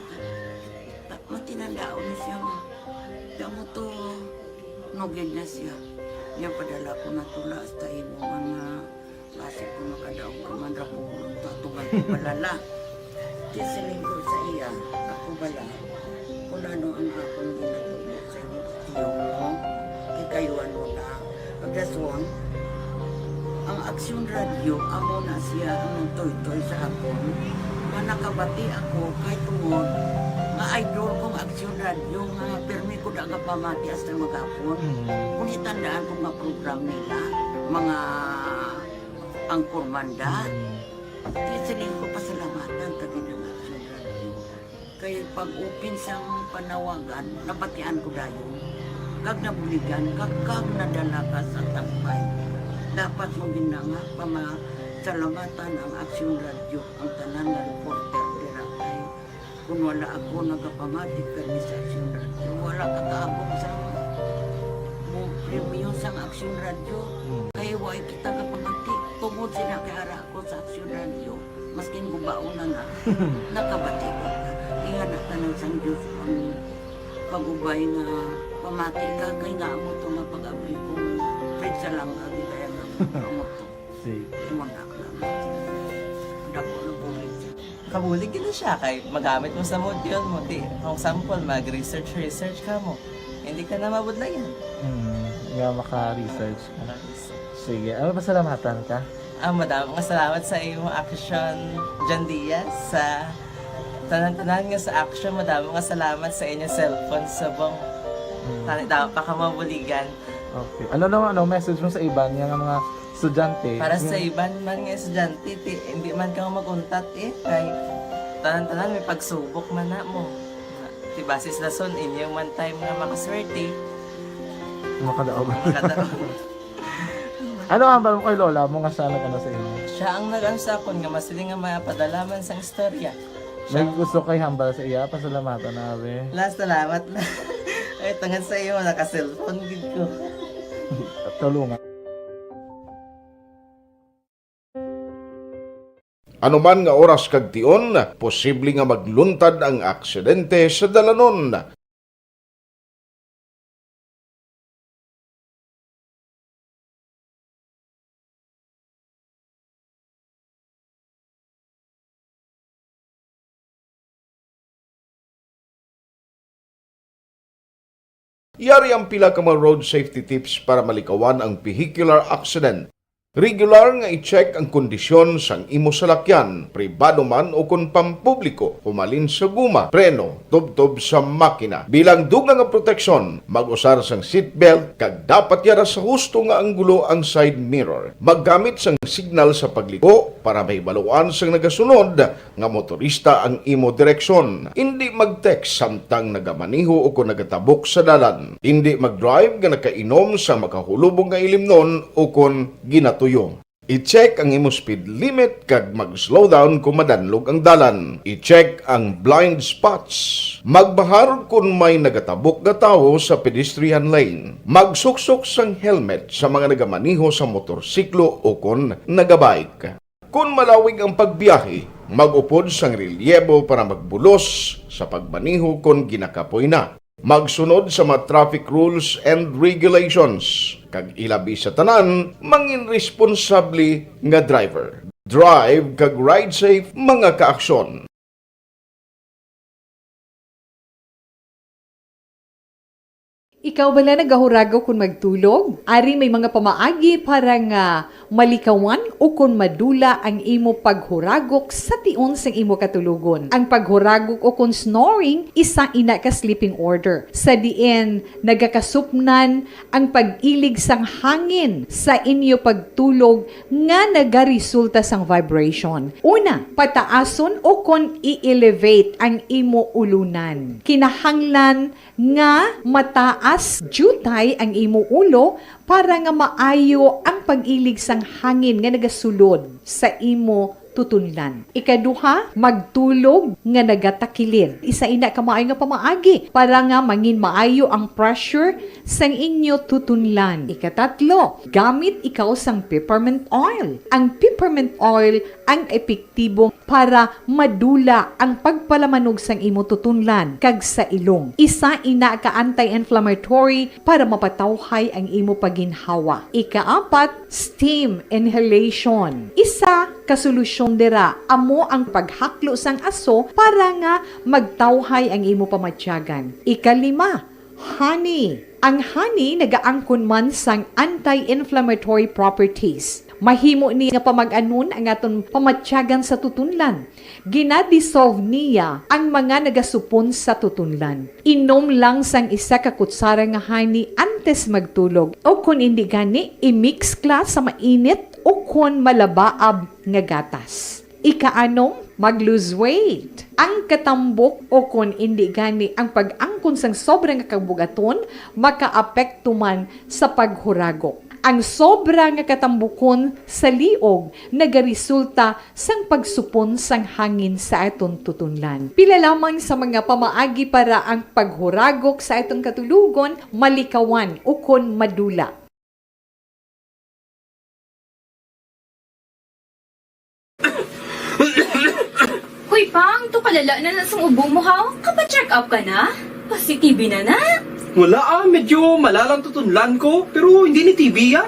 Ma-, matinandaon ni siya, ma. Kamo to, nugid na siya. Niya padala ko na tula hasta imo man nga Basi kung makadaog ka man ra pulong, tutugan ko bala la. Di siling ko sa iya, ako bala, kung ano ang akong ginatudlo sa inyo, kay kayo ano na. Pagdason, ang Aksyon Radio, amo na siya ang nagtuytoy sa akon, nga nakabati ako kay tungod nga idol kong Aksyon Radio, nga pirmi ko da nga pamati hasta maghapon. Mm. Kung itandaan ko nga program nila, mga Ang Kurmanda. Mm. Di sining ko pasalamatan ka gid ang Action Radio. Kay pag-open sang panawagan, nabatian ko dayon. Kag nabuligan, kag, kag nadala ka sa tampay. Dapat mo gid na nga pamasalamatan ang Action Radio, ang tanan nga reporter dira kay Kung wala ako nagapamati kami sa Aksyon Radio, wala ka kaabot sa mo premyo sang Aksyon Radio. Hmm. Kay wa kita kapamati. Tungod sila kay ara ako sa Aksyon Radio, maskin gubaon na na, nakabati ko. Ingana tanan sang Diyos ang pag-ubay nga pamati ka kay nga amo to nga pag-abri ko. Fred Salanga, di kaya nga amo to. Sige. Imo na lang. Dako na bulig. Kabulig gid na siya kay magamit mo sa module mo. Di, kung sample, mag-research, research ka mo. Hindi ka na mabudlayan. Hmm, nga maka-research ka. Maka-research. Sige, ano, pasalamatan ka? Ah, madamo nga salamat sa imo, Action John Diaz, sa tanan-tanan nga sa Action. Madamo nga salamat sa inyo cellphone subong. Hmm. Tani, dapat pa ka mabuligan. Okay. Ano naman, ano, message mo sa iban nga, nga mga estudyante? Para sa iban man nga estudyante, ti, hindi man ka mag-untat eh. Kay tanan-tanan may pagsubok man na mo. Di base sa lason, inyo man time nga makaswerte. Makadaog. Makadaog. Ano ang hambal mo kay lola mo nga siya nag-ano sa inyo? Siya ang nag-ano sa akon nga masiling nga mapadala man sang istorya. May gusto kay hambal sa iya? Pasalamatan na, abi. La, salamat na. Ay, tungod sa iyo, naka-cellphone gid ko. Tulungan. Anuman nga oras kag tion, posible nga magluntad ang aksidente sa dalanon. Yari ang pila ka mga road safety tips para malikawan ang vehicular accident. Regular nga i-check ang kondisyon sang imo salakyan, pribado man o kon pampubliko, humalin sa guma, preno, tubtob sa makina. Bilang dugang nga proteksyon, mag-usar sang seatbelt kag dapat yara sa husto nga anggulo ang side mirror. Maggamit sang signal sa pagliko para mahibaluan sang nagasunod nga motorista ang imo direksyon. Indi mag-text samtang nagamaneho o kon nagatabok sa dalan. Indi mag-drive nga nakainom sa makahulubong nga ilimnon o kon ginatuyo. I-check ang imo speed limit kag mag-slow down kon madanlog ang dalan. I-check ang blind spots. Magbahar kon may nagatabok nga tawo sa pedestrian lane. Magsuksok sang helmet sa mga nagamaneho sa motorsiklo o kon nagabike. Kon malawig ang pagbiyahe, mag-upod sang relyebo para magbulos sa pagmaneho kon ginakapoy na. Magsunod sa mga traffic rules and regulations, kag ilabi sa tanan, mangin responsable nga driver. Drive kag ride safe, mga kaaksyon. Ikaw bala nagahuragok kon magtulog? Ari may mga pamaagi para nga malikawan o kon madula ang imo paghuragok sa tion sang imo katulogon. Ang paghuragok o kon snoring, isa ina ka sleeping order, sa diin nagakasupnan ang pag-ilig sang hangin sa inyo pagtulog nga nagaresulta sang vibration. Una, pataason o kon i-elevate ang imo ulunan. Kinahanglan nga mataas diutay ang imo ulo para nga maayo ang pag-ilig sang hangin nga nagasulod sa imo tutunlan. Ikaduha, magtulog nga nagatakilid. Isa ina ka maayo nga pamaagi para nga mangin maayo ang pressure sang inyo tutunlan. Ikatatlo, gamit ikaw sang peppermint oil. Ang peppermint oil ang epektibo para madula ang pagpalamanog sang imo tutunlan kag sa ilong. Isa ina ka anti-inflammatory para mapatawhay ang imo paginhawa. Ikaapat, steam inhalation. Isa ka solusyon dira amo ang paghaklo sang aso para nga magtawhay ang imo pamatyagan. Ikalima, honey. Ang honey nagaangkon man sang anti-inflammatory properties. Mahimo ni nga pamag-anon ang aton pamatyagan sa tutunlan. Gina-dissolve niya ang mga nagasupon sa tutunlan. Inom lang sang isa ka kutsara nga honey antes magtulog, o kon indi gani, i-mix kla sa mainit o kon malabaab nga gatas. Ikaanom, mag-lose weight. Ang katambok o kon indi gani ang pag-angkon sang sobra nga kabug-aton makaapekto man sa paghuragok. Ang sobra nga katambukon sa liog nagaresulta sang pagsupon sang hangin sa aton tutunlan. Pila lamang sa mga pamaagi para ang paghuragok sa aton katulogon malikawan ukon madula. Hoy, Pang, to kalala na na sang ubo mo, haw? Kapa-check up ka na? Positive na na? Wala, ah, medyo malalang tutunlan ko, pero hindi ni T B, ah.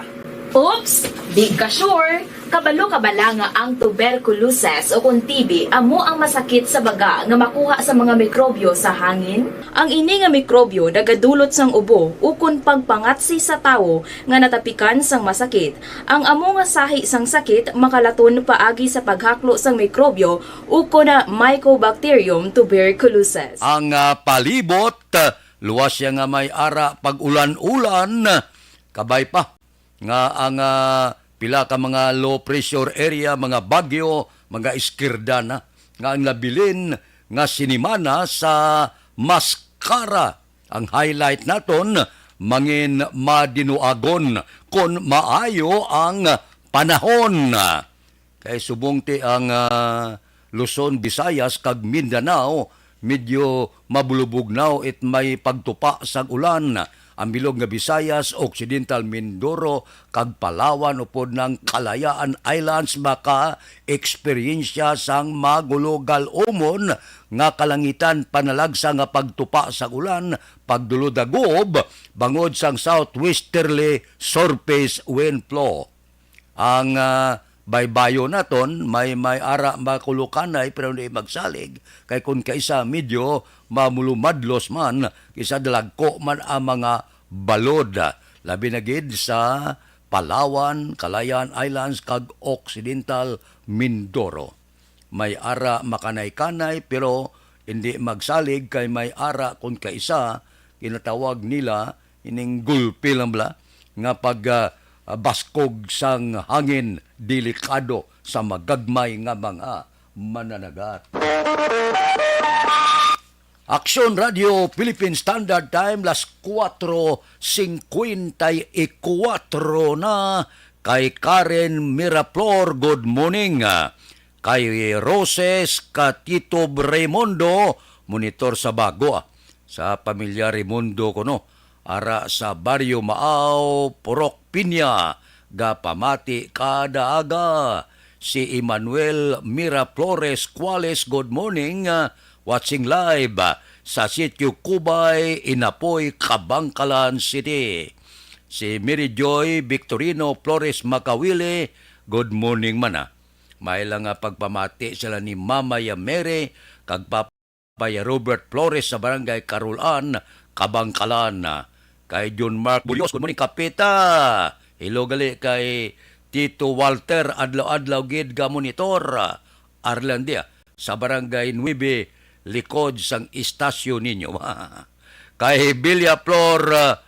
Oops! Di ka sure? Kabalo ka bala nga ang tuberculosis o kon T B amo ang masakit sa baga nga makuha sa mga mikrobyo sa hangin? Ang ini nga mikrobyo nagadulot sang ubo ukon pagpangatsi sa tawo nga natapikan sang masakit. Ang amo nga sahi sang sakit makalaton paagi sa paghaklo sang mikrobyo ukon na Mycobacterium tuberculosis. Ang, ah, palibot, ah, luwas siya nga may ara pag-ulan-ulan, kabay pa nga ang, ah, pila ka mga low pressure area, mga bagyo, mga iskirda na nga ang nabilin nga sinimana sa mascara. Ang highlight naton, mangin madinuagon kon maayo ang panahon. Kay subong ti ang, ah, Luzon, Visayas, kag Mindanao, medyo mabulubugnaw it may pagtupa sang ulan. Ang bilog nga Visayas, Occidental Mindoro, kag Palawan, upod nang Kalayaan Islands, maka-eksperyensya sang magulogal-umon nga kalangitan, panalagsa nga pagtupa sang ulan, pagdulod-agob bangod sang southwesterly surface wind flow. Ang, ah, baybayon naton may, may ara makulukanay pero hindi magsalig, kay kun kaisa medyo mamulumadlos man, kisa dalagko man ang mga balod, labi na gid sa Palawan, Kalayaan Islands, kag Occidental Mindoro. May ara makanay-kanay pero hindi magsalig, kay may ara kun kaisa, ginatawag nila ining gulpi lang bala nga pag, ah, baskog sang hangin, delikado sa magagmay nga mga mananagat. Aksyon Radio Philippine Standard Time, las kuwatro singkwenta y kuwatro na. Kay Karen Miraflor, good morning. Kay Roses Katito Raimundo, monitor sa Bago, ah. Sa pamilya Raimundo kuno, ara sa Baryo Maaw, Purok Piña, gapamati kada aga. Si Emmanuel Miraflores Cuales, good morning, ah, watching live, ah, sa Sitio Kubay, Inapoy, Kabankalan City. Si Mary Joy Victorino Flores Makawili, good morning man, ah. May lang nga pagpamati sila ni Mama ya Mary kag Papa ya Robert Flores sa Barangay Carolan, Kabangkalan. Kay John Mark Bulios, good morning, Kapita. Hello gali kay Tito Walter, adlaw-adlaw gid ga monitor. Arlandia, sa Barangay Nuebe, likod sang istasyon ninyo. Kay Villa Flor, ah,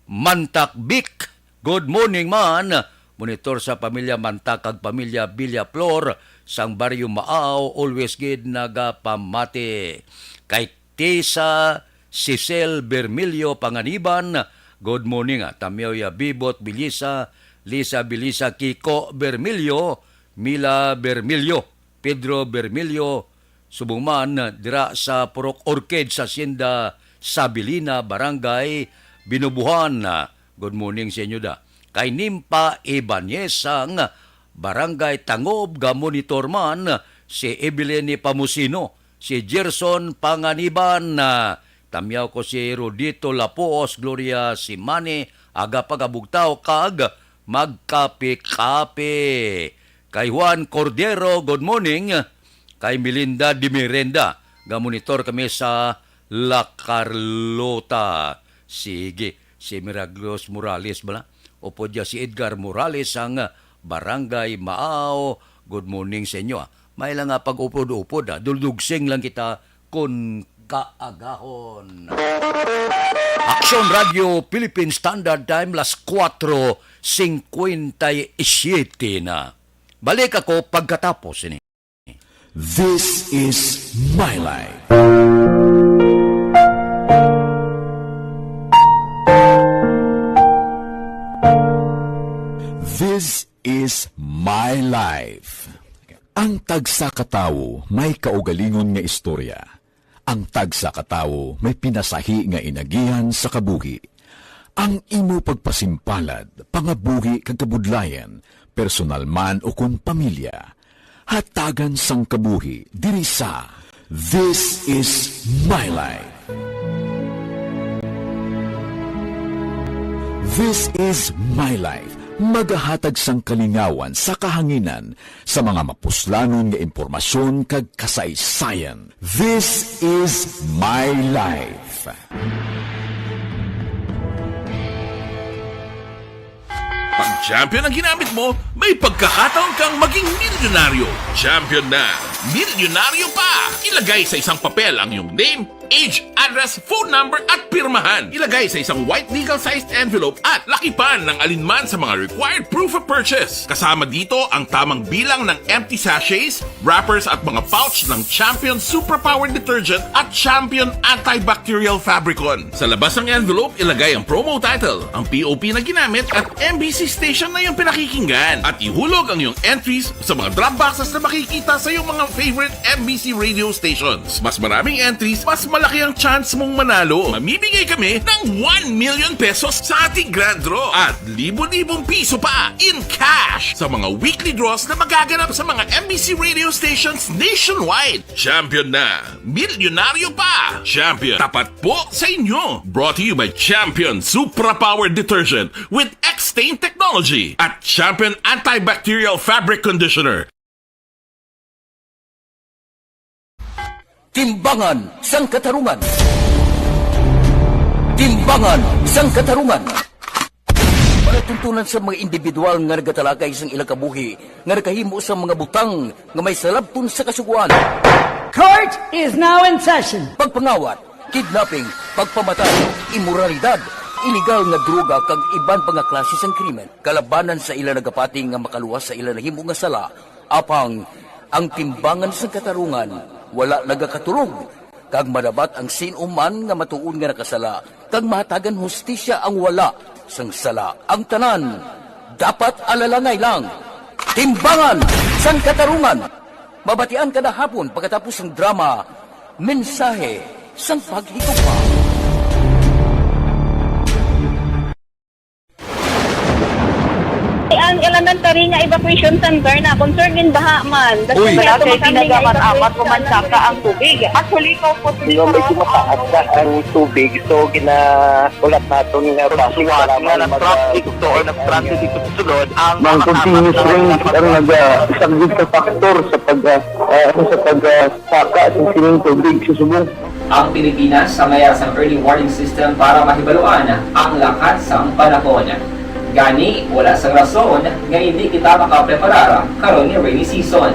Mantak Bik, good morning man. Monitor sa pamilya Mantak kag pamilya Villaflor sang Baryo Maaw, always gid nagapamati. Kay Tisa Cecil Bermilio Panganiban, good morning, ah. Tamyaw ya Bibot Bilisa, Lisa Bilisa, Kiko Bermilio, Mila Bermilio, Pedro Bermilio, subong man dira sa Purok Orchid sa Hacienda Sabilina, Barangay Binubuhan. Good morning sa inyo da. Kay Nimpa Ibanez sang Barangay Tangob, ga-monitor man si Evelyn Pamusino, si Gerson Panganiban, tamyaw ko si Rodito Lapuos, Gloria Simani, aga pagabugtaw kag magkape-kape. Kay Juan Cordero, good morning. Kay Melinda de Mirenda, ga-monitor kami sa La Carlota. Sige, si Miraglos Morales bala. Upod ya si Edgar Morales sang Barangay Maaw. Good morning sa inyo, ah. May lang nga pag-upod-upod, ah. Duldugsing lang kita kun kaagahon. Aksyon Radio Philippine Standard Time, las kuwatro singkwenta y siyete na. Balik ako pagkatapos ini. This is My Life. This is My Life. Ang tagsa ka tawo may kaugalingon nga istorya. Ang tagsa ka tawo may pinasahi nga inagihan sa kabuhi. Ang imo pagpasimpalad, pangabuhi kag kabudlayan, personal man o kon pamilya, hatagan sang kabuhi diri sa This Is My Life. This Is My Life, magahatag sang kalingawan sa kahanginan sa mga mapuslanon nga impormasyon kag kasaysayan. This is my life. Pag champion ang ginamit mo, may pagkakataon kang maging milyonaryo. Champion na, milyonaryo pa! Ilagay sa isang papel ang iyong name, Age, address, phone number at pirmahan. Ilagay sa isang white legal-sized envelope at lakipan ng alinman sa mga required proof of purchase. Kasama dito ang tamang bilang ng empty sachets, wrappers at mga pouch ng Champion Superpower Detergent at Champion Antibacterial Fabricon. Sa labas ng envelope, ilagay ang promo title, ang P O P na ginamit at M B C station na iyong pinakikinggan. At ihulog ang iyong entries sa mga drop boxes na makikita sa iyong mga favorite M B C radio stations. Mas maraming entries, mas malaki ang chance mong manalo. Mamimigay kami ng one million pesos sa ating grand draw at libo-libong piso pa in cash sa mga weekly draws na magaganap sa mga M B C radio stations nationwide. Champion na! Milyonaryo pa! Champion, tapat po sa inyo! Brought to you by Champion Supra Power Detergent with X-Stain Technology at Champion Antibacterial Fabric Conditioner. Timbangan sang Katarungan. Timbangan sang Katarungan. Palatuntunan sa mga individual nga nagatalakay sang ilang kabuhi nga nakahimo sang mga butang nga may salabton sa Kasugoan. Court is now in session. Pagpangawat, kidnapping, pagpamatay, imoralidad, iligal nga droga kag iban pa nga klase sang krimen. Kalabanan sa ila nagapati nga makaluwas sa ila nahimo nga sala, apang ang Timbangan sang Katarungan wala nagakatulog, kag madabat ang sin-o man nga matuod nga nakasala, kag mahatagan hustisya ang wala sang sala. Ang tanan dapat alalangay lang. Timbangan sang Katarungan. Mabatian kada hapon pagkatapos sang drama, Mensahe sang Paghigugma. Ang elementary nga evacuation center na concerned in baha man. Uy. Wala kay tinaga man amat ko man saka ang tubig. Actually, ko po. Di ba, medyo mataas na ang tubig, so ginaulat naton nga base sa nga nag-transit to or nag-transit dito sa sulod ang mga continuous rain ang nagasaglit sa factor sa pag, ah, ah, sa pag, ah, saka sa sining tubig sa subong. Ang Pilipinas sa mayar sang early warning system para mahibaluan ang lakat sang panahon. Gani, wala sang rason nga hindi kita makapreparar karon nga rainy season.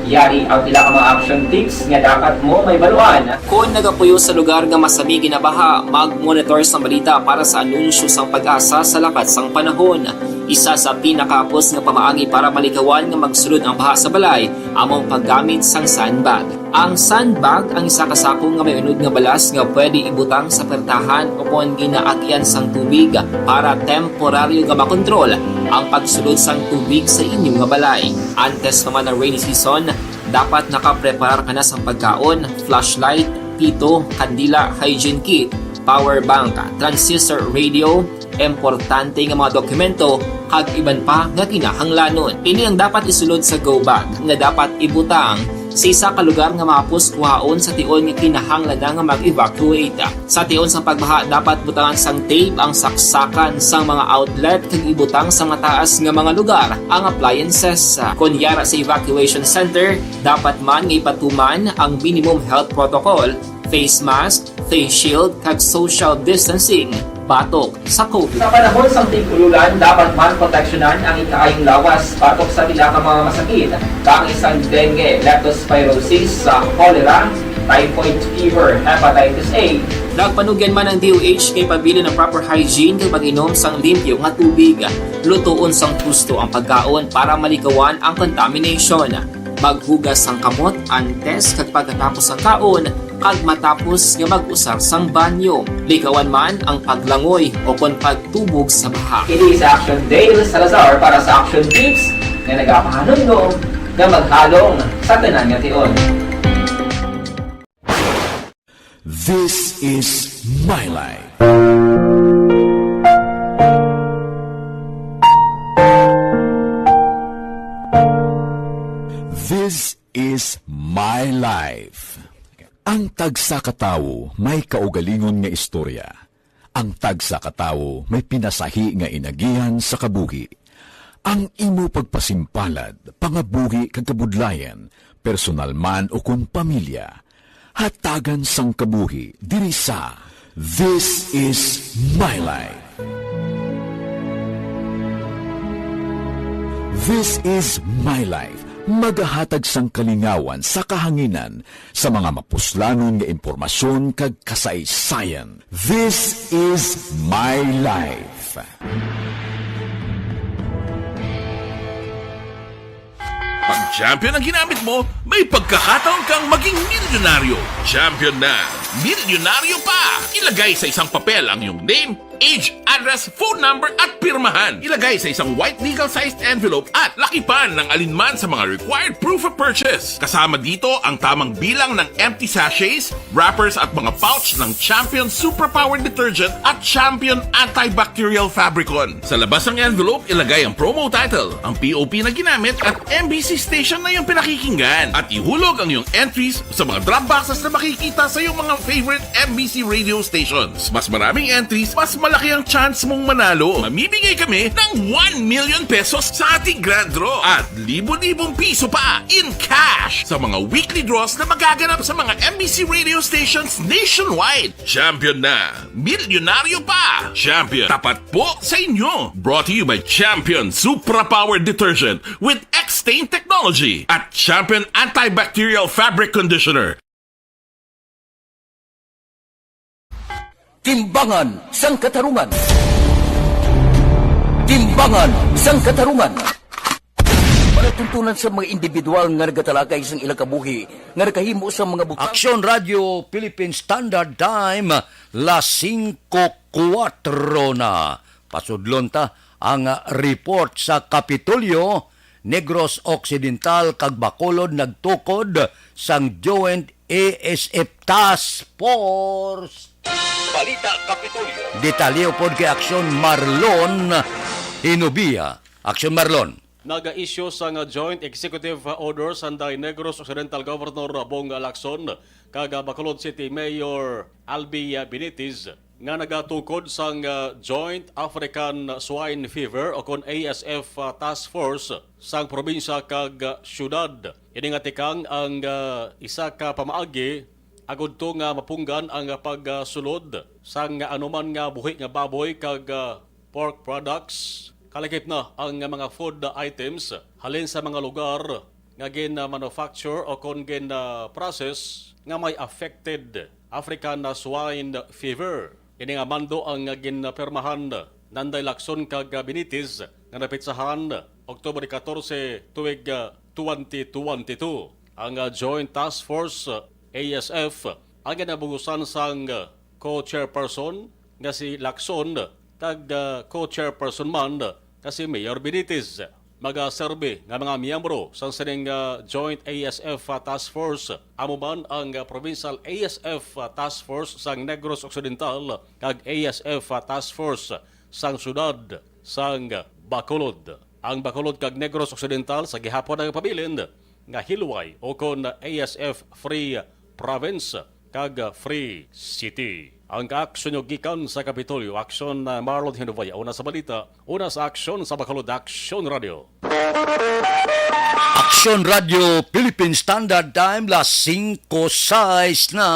Yari ang pila ka mga action tips nga dapat mo mahibaluan. Kon nagapuyo sa lugar nga masami ginabaha, mag-monitor sang balita para sa anunsyo sang PAGASA sa lakat sang panahon. Isa sa pinakahapos nga pamaagi para malikawan nga magsulod ang baha sa balay amo ang paggamit sang sandbag. Ang sandbag ang isa ka sako nga may unod nga balas nga pwede ibutang sa pertahan ukon ginaagian sang tubig para temporaryo nga makontrol ang pagsulod sang tubig sa inyo nga balay. Antes pa man ang rainy season, dapat nakapreparar ka na sang pagkaon, flashlight, pito, kandila, hygiene kit, power bank, transistor radio, importante nga mga dokumento, kag iban pa nga kinahanglanon. Ini ang dapat isulod sa go bag nga dapat ibutang sa isa ka lugar nga mahapos kuhaon sa tion nga kinahanglan na nga mag-evacuate. Sa tion sang pagbaha, dapat butangan sang tape ang saksakan sang mga outlet kag ibutang sa mataas nga mga lugar ang appliances. Kon yara sa evacuation center, dapat man nga ipatuman ang minimum health protocol, face mask, face shield, kag social distancing batok sa COVID. Sa panahon sang tig-ululan, dapat man proteksyonan ang ikaayong lawas batok sa pila ka mga masakit, kaangay sang dengue, leptospirosis, sa cholera, typhoid fever, hepatitis A. Nagpanugyan man ang D O H nga ipabilin ang proper hygiene kag pag-inom sang limpyo nga tubig. Lutoon sang husto ang pagkaon para malikawan ang contamination. Maghugas sang kamot antes kag pagkatapos sang kaon, kag matapos nga mag-usar sang banyo. Likawan man ang paglangoy ukon pagtubog sa baha. Ini si Action Dale Salazar para sa Action Tips nga nagapahanumdom nga maghalong sa tanan nga tion. This is my life. This is my life. Ang tagsa ka tawo may kaugalingon nga istorya. Ang tagsa ka tawo may pinasahi nga inagihan sa kabuhi. Ang imo pagpasimpalad, pangabuhi kag kabudlayan, personal man ukon pamilya, hatagan sang kabuhi diri sa This Is My Life. This Is My Life, Magahatag sang kalingawan sa kahanginan sa mga mapuslanon nga impormasyon kag kasaysayan. This is My Life. Pag champion ang ginamit mo, may pagkakataon kang maging milyonaryo. Champion na, milyonaryo pa! Ilagay sa isang papel ang iyong name, age, address, phone number, at pirmahan. Ilagay sa isang white legal-sized envelope at lakipan ng alinman sa mga required proof of purchase. Kasama dito ang tamang bilang ng empty sachets, wrappers, at mga pouch ng Champion Superpower Detergent at Champion Antibacterial Fabricon. Sa labas ng envelope, ilagay ang promo title, ang P O P na ginamit, at M B C station na iyong pinakikinggan. At ihulog ang iyong entries sa mga drop boxes na makikita sa iyong mga favorite M B C radio stations. Mas maraming entries, mas malaki ang chance mong manalo. Mamimigay kami ng one million pesos sa ating grand draw at libo-libong piso pa in cash sa mga weekly draws na magaganap sa mga M B C radio stations nationwide. Champion na! Milyonaryo pa! Champion, tapat po sa inyo! Brought to you by Champion Supra Power Detergent with X-Stain Technology at Champion Antibacterial Fabric Conditioner. Timbangan sang Katarungan. Timbangan sang Katarungan. Palatuntunan sa mga individual nga nagatalakay sang ilang kabuhi nga nakahimo sa mga butang. Aksyon Radio Philippine Standard Time, las singko kuwatro na. Pasudlon ta ang report sa Kapitolyo, Negros Occidental kag Bacolod nagtukod sang Joint A S F Task Force. Balita Kapitolyo. Detalye upod kay Aksyon Marlon Hinubia. Aksyon Marlon. Naga-issue sang Joint Executive Order sanday Negros Occidental Governor Bong Lacson kag Bacolod City Mayor Albi Benitez nga nagatukod sang, ah, Joint African Swine Fever o kon A S F, ah, Task Force sang probinsya kag, ah, syudad. Ini nga tikang ang, ah, isa ka pamaagi agud to nga mapunggan ang pagsulod sang anuman nga buhi nga baboy kag, ah, pork products, kalakip na ang mga food items halin sa mga lugar nga gin-manufacture o kon gin-process nga may affected African swine fever. Ini nga mando ang ginpirmahan nanday Lacson kag Benitez nga napitsahan Oktubre katorse tuig twenty twenty-two. Ang Joint Task Force, A S F, ang ginabugusan sang co-chairperson nga si Lacson kag, ah, co-chairperson man nga si Mayor Benitez. Magaserbi nga mga miyembro sang sining, ah, Joint A S F, ah, Task Force, amo man ang, ah, Provincial A S F, ah, Task Force sang Negros Occidental kag A S F, ah, Task Force sang Syudad sang Bacolod. Ang Bacolod kag Negros Occidental sa gihapon nagapabilin nga hilway ukon A S F Free Province kag Free City. Ang kaaksyon nyo gikan sa Kapitolyo, Aksyon, uh, Marlon Hinubia. Una sa balita, una sa aksyon sa Bacolod Aksyon Radio. Aksyon Radio Philippine Standard Time, las singko sais na.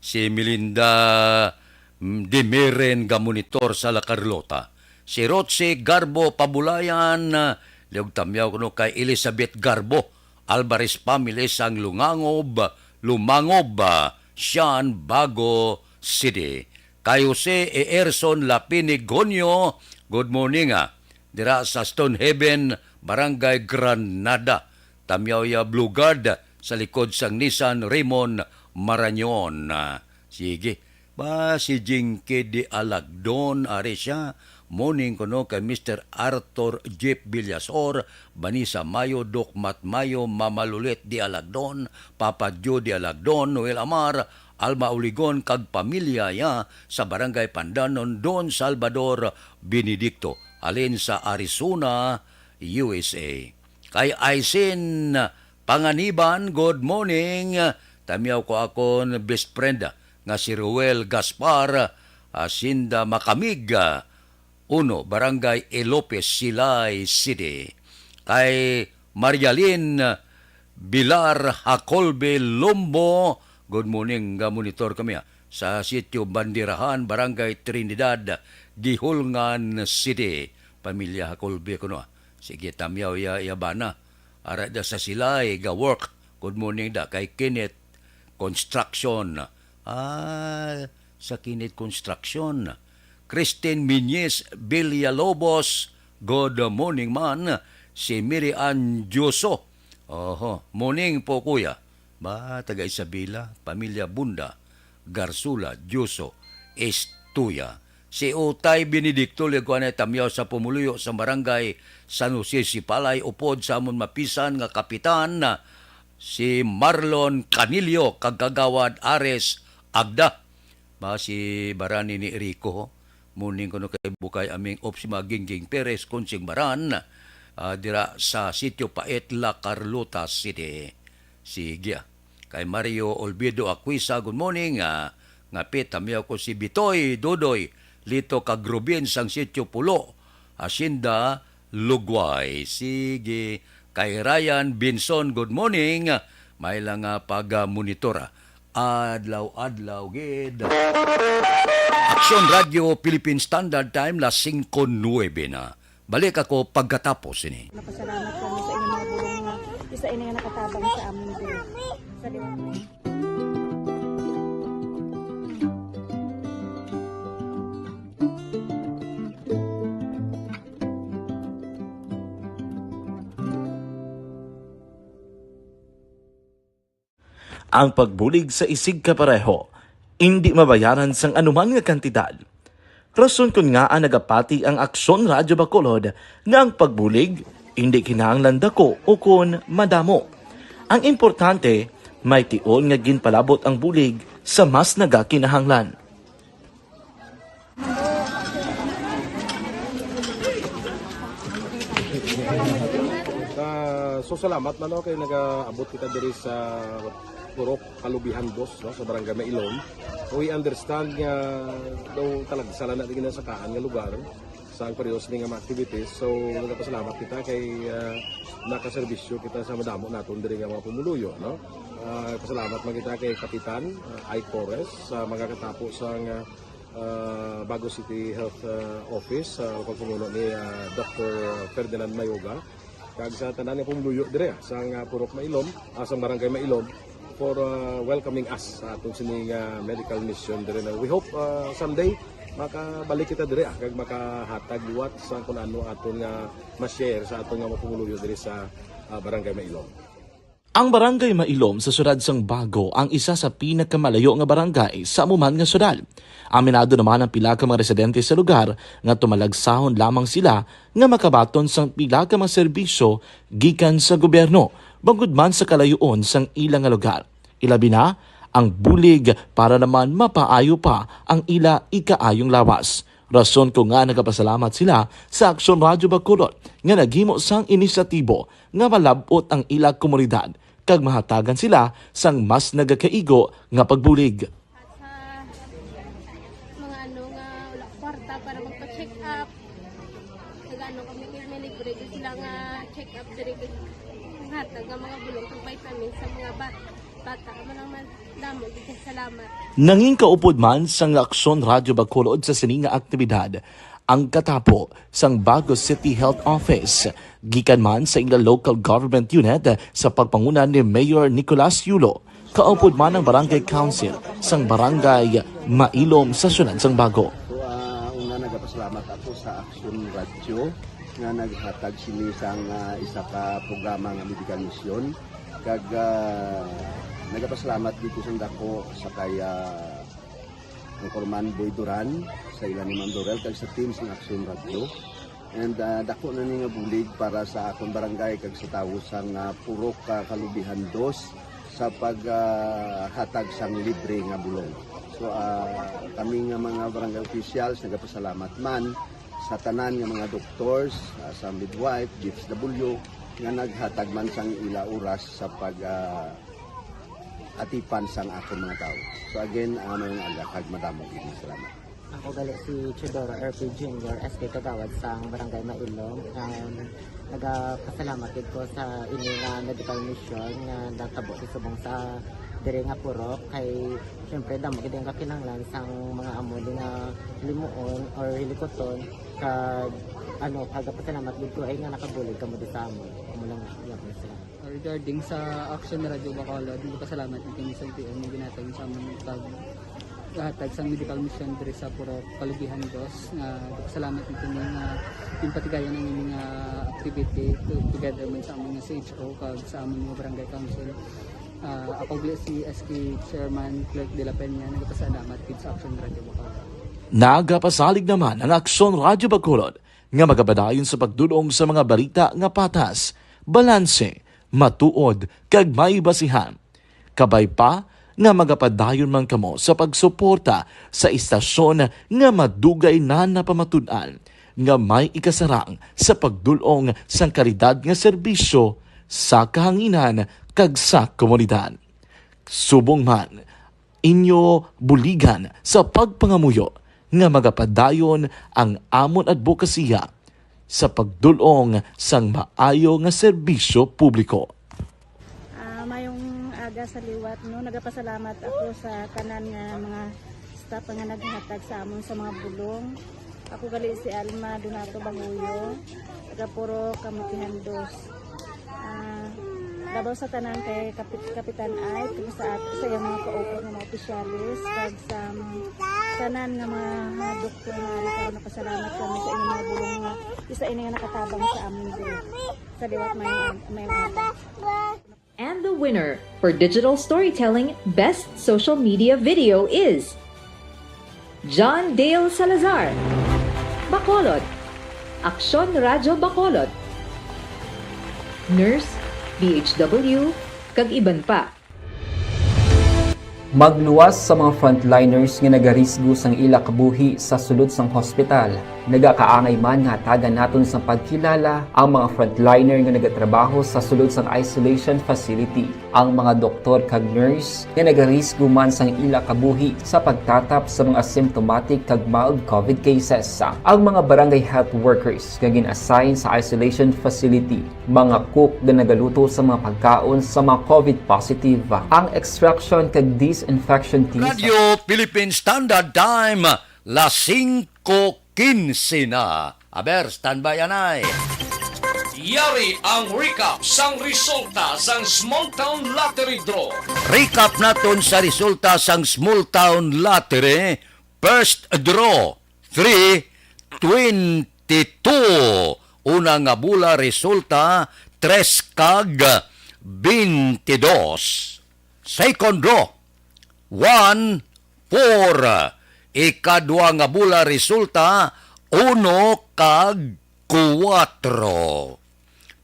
Si Melinda, mm, Dimiren ga monitor sa La Carlota. Si Roche Garbo Pabulayan, ah, liog tamyaw kuno kay Elizabeth Garbo, Alvarez family sang Lungangob, Lumangob, ah, Sian, Bago City. Kay Jose Eerson Lapini Gonyo, good morning, ah. Dira sa Stonehaven, Barangay Granada. Tamyaw ya Blue Guard sa likod sang Nissan Raymond Marañon. Ah, sige. Ba, si Jinky de Alagdon, ari siya. Morning kuno kay Mister Arthur Jeep Villasor, Vanessa Mayo, Doc Matt Mayo, Mama Lulet de Alagdon, Papa Joe de Alagdon, Noel Amar, Alma Uligon, kag pamilya ya sa Barangay Pandanon, Don Salvador Benedicto, halin sa Arizona, U S A. Kay Aisin Panganiban, good morning. Tamyaw ko akon best friend nga si Ruel Gaspar, Hacienda Macamig, uno, Barangay E. Lopez, Silay City. Kay Marialin Bilar Hacolbe Lombo, good morning, ga monitor kami, ah, sa Sitio Bandirahan, Barangay Trinidad, Guihulngan City. Pamilya Hacolbe kuno, ah. Sige, tamyaw ya, ya bana. Ara da sa Silay ga work. Good morning da kay Kenneth Construction. Ah, sa Kenneth Construction. Christine Minyes Villalobos. Good morning man. Si Mary Ann Dioso. Oho, morning po, kuya. Ba, taga Isabela, pamilya Bunda, Garsula, Dioso, Estuya. Si Utay Benedicto, Liguanay, tamyaw sa pumuluyo sa barangay San Jose, Sipalay, upod sa amon mapisan nga kapitan, si Marlon Canillo, kag Kagawad Ares Agda. Ba, si Barani ni Rico, morning kuno kay Bukay Aming Op, si Magingging Perez, Kunsing Baran, ah, dira sa Sitio Pait, La Carlota City. Sige, ah. Kay Mario Olvido Aquisa, good morning, ah, nga pit, tamyaw ko si Bitoy, Dodoy, Lito kag Rubin sang Sitio Pulo, Hacienda Lugway. Sige, kay Ryan Binson, good morning. May lang nga pag-monitor, ah, adlaw-adlaw gid. Aksyon Radio Philippine Standard Time, las singko nuebe na. Balik ako pagkatapos ini. Napasalamat kami sa inyong mga bulong nga isa ini nga nakatabang sa amin diri. Sa liwanag. Ang pagbulig sa isigkapareho indi mabayaran sang anuman nga kantidad. Rason kon ngaa nagapati ang Aksyon Radyo Bacolod nga ang pagbulig indi kinahanglan dako ukon madamo. Ang importante, may tion nga ginpalabot ang bulig sa mas nagakinahanglan. Ah, so, salamat man, no, kay nagaabot kita diri sa Purok Kalubihan Dos, no, sa Barangay Mailom. We understand nga daw talagsa lang na di ginasakaan nga lugar sa ang periodo sini nga mga activities. So, nagapasalamat kita kay, ah, nakaserbisyo kita sa madamo naton diri nga mga pumuluyo, no? Ah, pasalamat man kita kay Kapitan, ah, Ike Torres, sa mga katapo sa nga, ah, Bago City Health, ah, Office, sa pagpamuno ni, ah, Doctor Ferdinand Mayoga, kag sa tanan nga pumuluyo diri, ah, sa nga Purok Mailom, ah, sa Barangay Mailom, for, ah, welcoming us sa aton sini nga medical mission diri na. We hope, ah, someday makabalik kita diri, ah, kag makahatag liwat sa kun ano aton nga ma-share sa aton nga mga pumuluyo diri sa, ah, Barangay Mailom. Ang Barangay Mailom sa siyudad sang Bago ang isa sa pinakamalayo nga barangay sa amo man nga siyudad. Aminado naman ang pila ka mga residente sa lugar nga tumalagsahon lamang sila nga makabaton sang pila ka mga serbisyo gikan sa gobyerno, bangod man sa kalayoon sang ila nga lugar. Ilabi na ang bulig para naman mapaayo pa ang ila ikaayong lawas. Rason ko nga nagapasalamat sila sa Aksyon Radyo Bacolod nga naghimo sang inisyatibo nga malab-ot ang ila komunidad kag mahatagan sila sang mas nagakaigo nga pagbulig. At sa mga ano nga wala kwarta para magpa-check up, nag-ano kami, may libre gyud sila nga check up diri, kag hatag nga mga bulong kag vitamins sa mga bat-, bata. Amo lang man, damo gyud kay salamat. Nangin kaupod man sang Aksyon Radyo Bacolod sa sini nga aktibidad ang katapo sang Bago City Health Office, gikan man sa ila local government unit sa pagpanguna ni Mayor Nicolas Yulo. Kaupod man ang Barangay Council sang Barangay Mailom sa siyudad sang Bago. So, ah, una, nagapasalamat ako sa Aksyon Radyo nga naghatag sini sang, ah, isa ka programa nga medical mission. Kag, ah, nagapasalamat dito sa dako sa kay, ah, Anchorman Boy Duran, sa ila ni Ma'am Dorel, kag sa team sang Aksyon Radyo. And, ah, dako na ni nga bulig para sa akon barangay kag sa tawo sang, ah, Purok, ah, Kalubihan Dos sa pag, ah, hatag sang libre nga bulong. So, ah, kami nga mga barangay officials nagapasalamat man sa tanan nga mga doctors, ah, sa midwife, D H W, nga naghatag man sang ila oras sa pag, ah, atipan sang akon mga tawo. So again, ah, mayong aga kag madamo gid nga salamat. Ako gali si Teodoro R P Junior, S K Kagawad sang Barangay Mailom. Um, nagapasalamat gid ko sa ini nga medical mission nga natabo sa subong sa diri nga purok. Kay, syempre, damo gid ang kakinahanglan sang mga amo di nga limuon or hilikuton. Kag, ano, nagapasalamat gid ko ay nga nakabulig kamo di sa amon. Regarding sa Action Radio Bacolod, nagpasalamat kami sa L T O nga ginhatag sa amon pag hatag sa medical mission diri sa Purok Kalubihan Dos. Nga nagpasalamat kami nga ginpatigayon ang ining, ah, activity to-, together man sa amon nga C H O kag sa amon nga barangay council. Ah, ako gali si S K Chairman Clerk de la Peña, nagpasalamat gid sa Action Radio Bacolod. Nagapasalig naman ang Aksyon Radyo Bacolod nga magapadayon sa pagdul-ong sa mga balita nga patas, balanse, matuod, kag may basihan. Kabay pa nga magapadayon man kamo sa pagsuporta sa istasyon nga madugay na napamatud-an nga may ikasarang sa pagdul-ong sang kalidad nga serbisyo sa kahanginan kag sa komunidad. Subong man, inyo buligan sa pagpangamuyo nga magapadayon ang amon adbokasiya sa pagdul-ong sang maayo nga serbisyo publiko. Ah, mayong aga sa liwat, no? Nagapasalamat ako sa tanan nga mga staff nga naghatag sa amon sa mga bulong. Ako gali si Alma Donato Banguyo, taga Purok Kamutihan Dos. Ah, labaw sa tanan kay Kapit-, Kapitan Ike, kag sa at-, sa iyang mga kauban nga mga opisyalis, kag sa, um, tanan nga mga, ah, doktor nga ari karon, napasalamat kami sa inyong mga bulong nga isa ini nga nakatabang sa amin diri. Sa liwat may, may, may And the winner for digital storytelling best social media video is John Dale Salazar, Bacolod, Aksyon Radyo Bacolod, Nurse, D H W, kag iban pa. Magluwas sa mga frontliners nga nagarisgo sang ila kabuhi sa sulod sang hospital. Nagakaangay man nga hatagan naton sang pagkilala ang mga frontliner nga nagatrabaho sa sulod sang isolation facility, ang mga doktor kag nurse nga nagarisgo man sang ila kabuhi sa pagtatap sa mga asymptomatic kag mild covid cases, ang mga barangay health workers nga gin-assign sa isolation facility, mga cook nga nagaluto sa mga pagkaon sa mga covid positive, ang extraction kag disinfection team sa Radyo Philippine Standard Time, las singko quince na. Aber, standby anay. Yari ang recap sang resulta sang Small Town Lottery Draw. Recap naton sa resulta sang Small Town Lottery. First draw, three, twenty-two. Una nga bola resulta, tres kag twenty-dos. Second draw, one, four. Ikadwa nga bola resulta, uno kag kuwatro.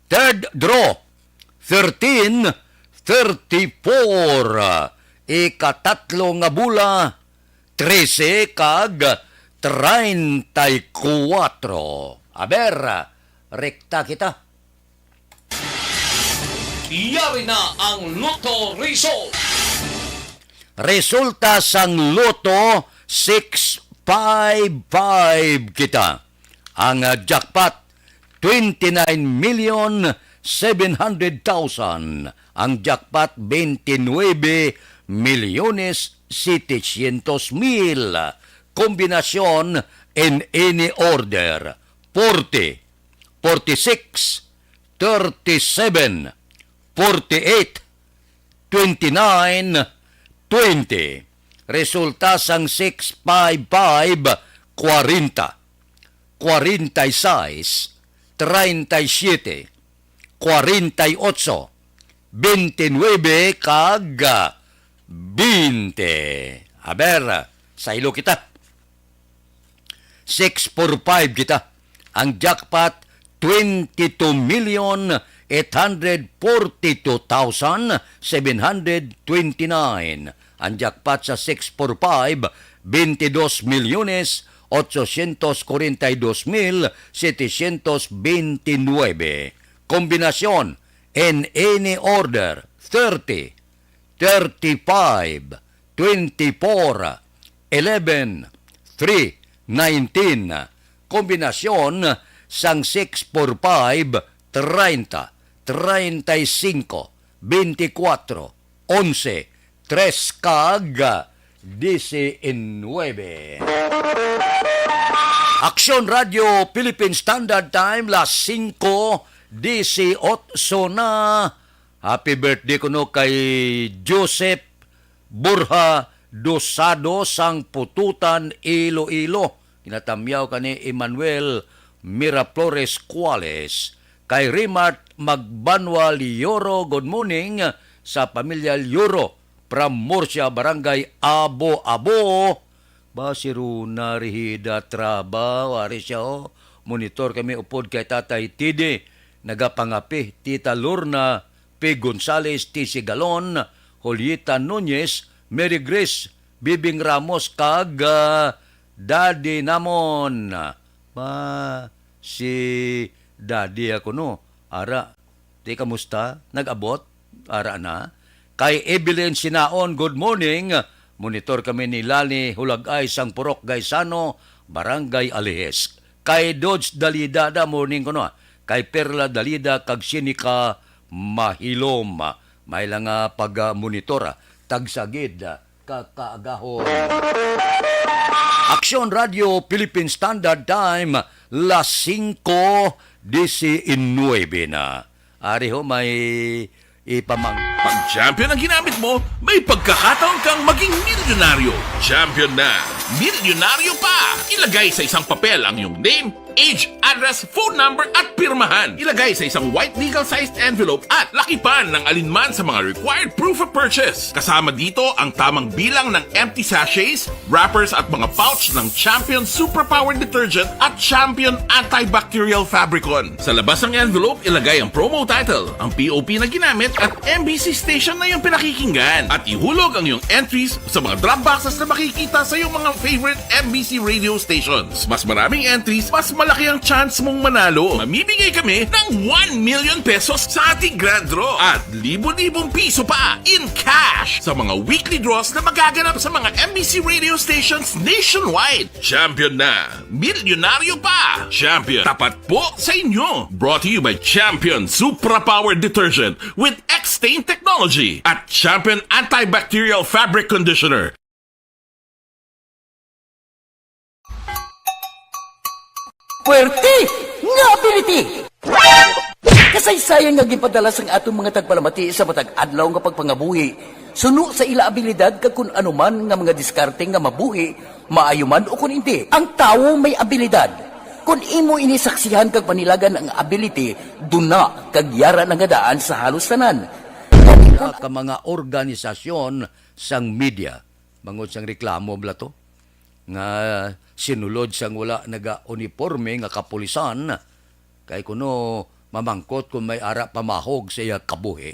Third draw, thirteen, thirty-four. Ikatatlo nga bola, trese kag treinta y cuatro. Aber, rekta kita. Yari na ang Lotto result. Resulta sang Lotto, six five five kita. Ang, ah, jackpot, twenty-nine million seven hundred thousand. Ang jackpot, twenty-nuebe milyones setecientos mil. Kombinasyon, in any order, forty, forty-six, thirty-seven, forty-eight, twenty-nine, twenty. Resulta sang six five five, kwarenta, kwarenta y seis, treinta y siete, kwarenta y ocho, veintinuebe, kag, ah, veinte. Aber, saylo kita. Six four five kita. Ang jackpot, twenty-two million eight hundred forty-two thousand seven hundred twenty-nine. Ang jackpot sa six four five, veintidós milyones ochocientos kwarenta y dos mil setecientos veintinuebe. Kombinasyon, in any order, thirty, thirty-five, twenty-four, eleven, three, nineteen. Kombinasyon sang six four five, treinta, treinta y cinco, veinticuatro, onse, tres kag diecinuebe. Aksyon Radio Philippine Standard Time, las singko Disiotso na. Happy birthday kuno kay Joseph Borja Dosado sang Pututan, Iloilo. Ginatamyaw ka ni Emmanuel Miraflores Cuales. Kay Rimart Magbanwa Lioro, good morning sa pamilya Lioro from Murcia, Barangay Abo-Abo. Ba, si Runa Rihida Traba, wari siya, oh. Monitor kami upod kay Tatay Tidi, nagapangapi, Tita Lorna P. Gonzales, T C Galon, Julieta Nunez, Mary Grace, Bibing Ramos, kag, ah, Daddy namon. Ba, si Daddy ako, no? Ara, di kamusta? Nag-abot? Ara na. Kay Evelyn Sinaon, good morning. Monitor kami ni Lani Hulagay sang Purok Gaisano, Barangay Alijes. Kay Dodge Dalida, da morning kuno, ah. Kay Perla Dalida kag Sinica Mahilom. May lang, ah, pag-monitor, ah. Tagsagid, ah, ka kaagahon. Aksyon Radio Philippine Standard Time, las singko diecinuebe na. Ari ho, may ipamang- Pag Champion ang ginamit mo, may pagkakataon kang maging milyonaryo. Champion na, milyonaryo pa! Ilagay sa isang papel ang iyong name, age, address, phone number, at pirmahan. Ilagay sa isang white legal-sized envelope at lakipan ng alinman sa mga required proof of purchase. Kasama dito ang tamang bilang ng empty sachets, wrappers, at mga pouch ng Champion Superpower Detergent at Champion Antibacterial Fabricon. Sa labas ng envelope, ilagay ang promo title, ang P O P na ginamit, at M B C station na iyong pinakikinggan. At ihulog ang iyong entries sa mga drop boxes na makikita sa iyong mga favorite M B C radio stations. Mas maraming entries, mas malaki ang chance mong manalo. Mamimigay kami ng one million pesos sa ating grand draw at libo-libong piso pa in cash sa mga weekly draws na magaganap sa mga M B C radio stations nationwide. Champion na! Milyonaryo pa! Champion, tapat po sa inyo! Brought to you by Champion Supra Power Detergent with X-Stain Technology at Champion Antibacterial Fabric Conditioner. Puwerte nga ability! Kasaysayan nga ginpadala sang aton mga tagpalamati sa matag adlaw nga pagpangabuhi, suno sa ila abilidad kag kun ano man nga mga diskarte nga mabuhi, maayo man o kun indi. Ang tawo may abilidad. Kun imo ini saksihan kag panilagan ang ability, duna kag yara na nga daan sa halos tanan. Ka mga organisasyon sang media, bangod sang reklamo bala to, nga sinulod sang wala naga-uniporme nga kapulisan, kay kuno mamangkot kung may ara pamahog sa iya kabuhi.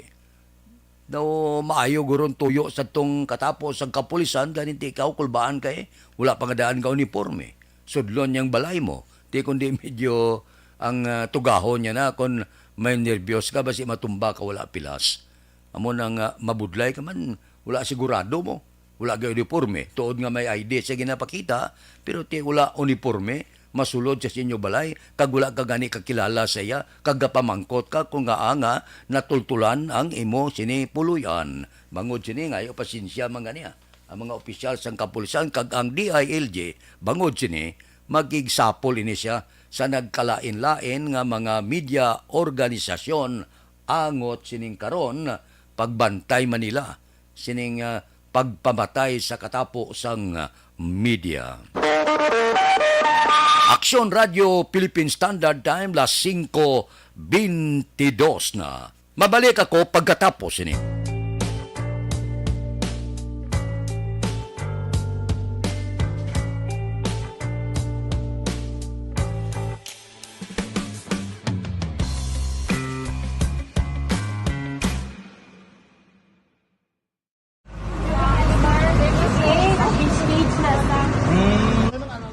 Daw maayo guron tuyo sa tong katapo sang kapulisan, gani ti ikaw kulbaan kay wala pa nga daan nga uniporme. Sudlon niyang balay mo. Di kundi medyo ang, ah, tugahon niya na kung may nerbyos ka, basi matumba ka wala pilas. Amo nang, ah, mabudlay ka man, wala sigurado mo. Wala gay uniporme, tuod nga may I D sa ginapakita, pero ti wala uniporme, masulod sa sinyo balay, kag wala ka gani kakilala sa iya, kag gapamangkot ka kung ngaa nga natultulan ang imo sini puloy-an. Bangod sini, ngayo pasensya man gani, ah, ang mga opisyal sang kapulisan kag ang D I L G, bangod sini, magigsapol ini siya sa nagkalain-lain nga mga media organisasyon, angot sining karon, pagbantay man nila sining, ah, pagpamatay sa katapo sang, ah, media. Aksyon Radio Philippine Standard Time, las singko beintidos na. Mabalik ako pagkatapos sini.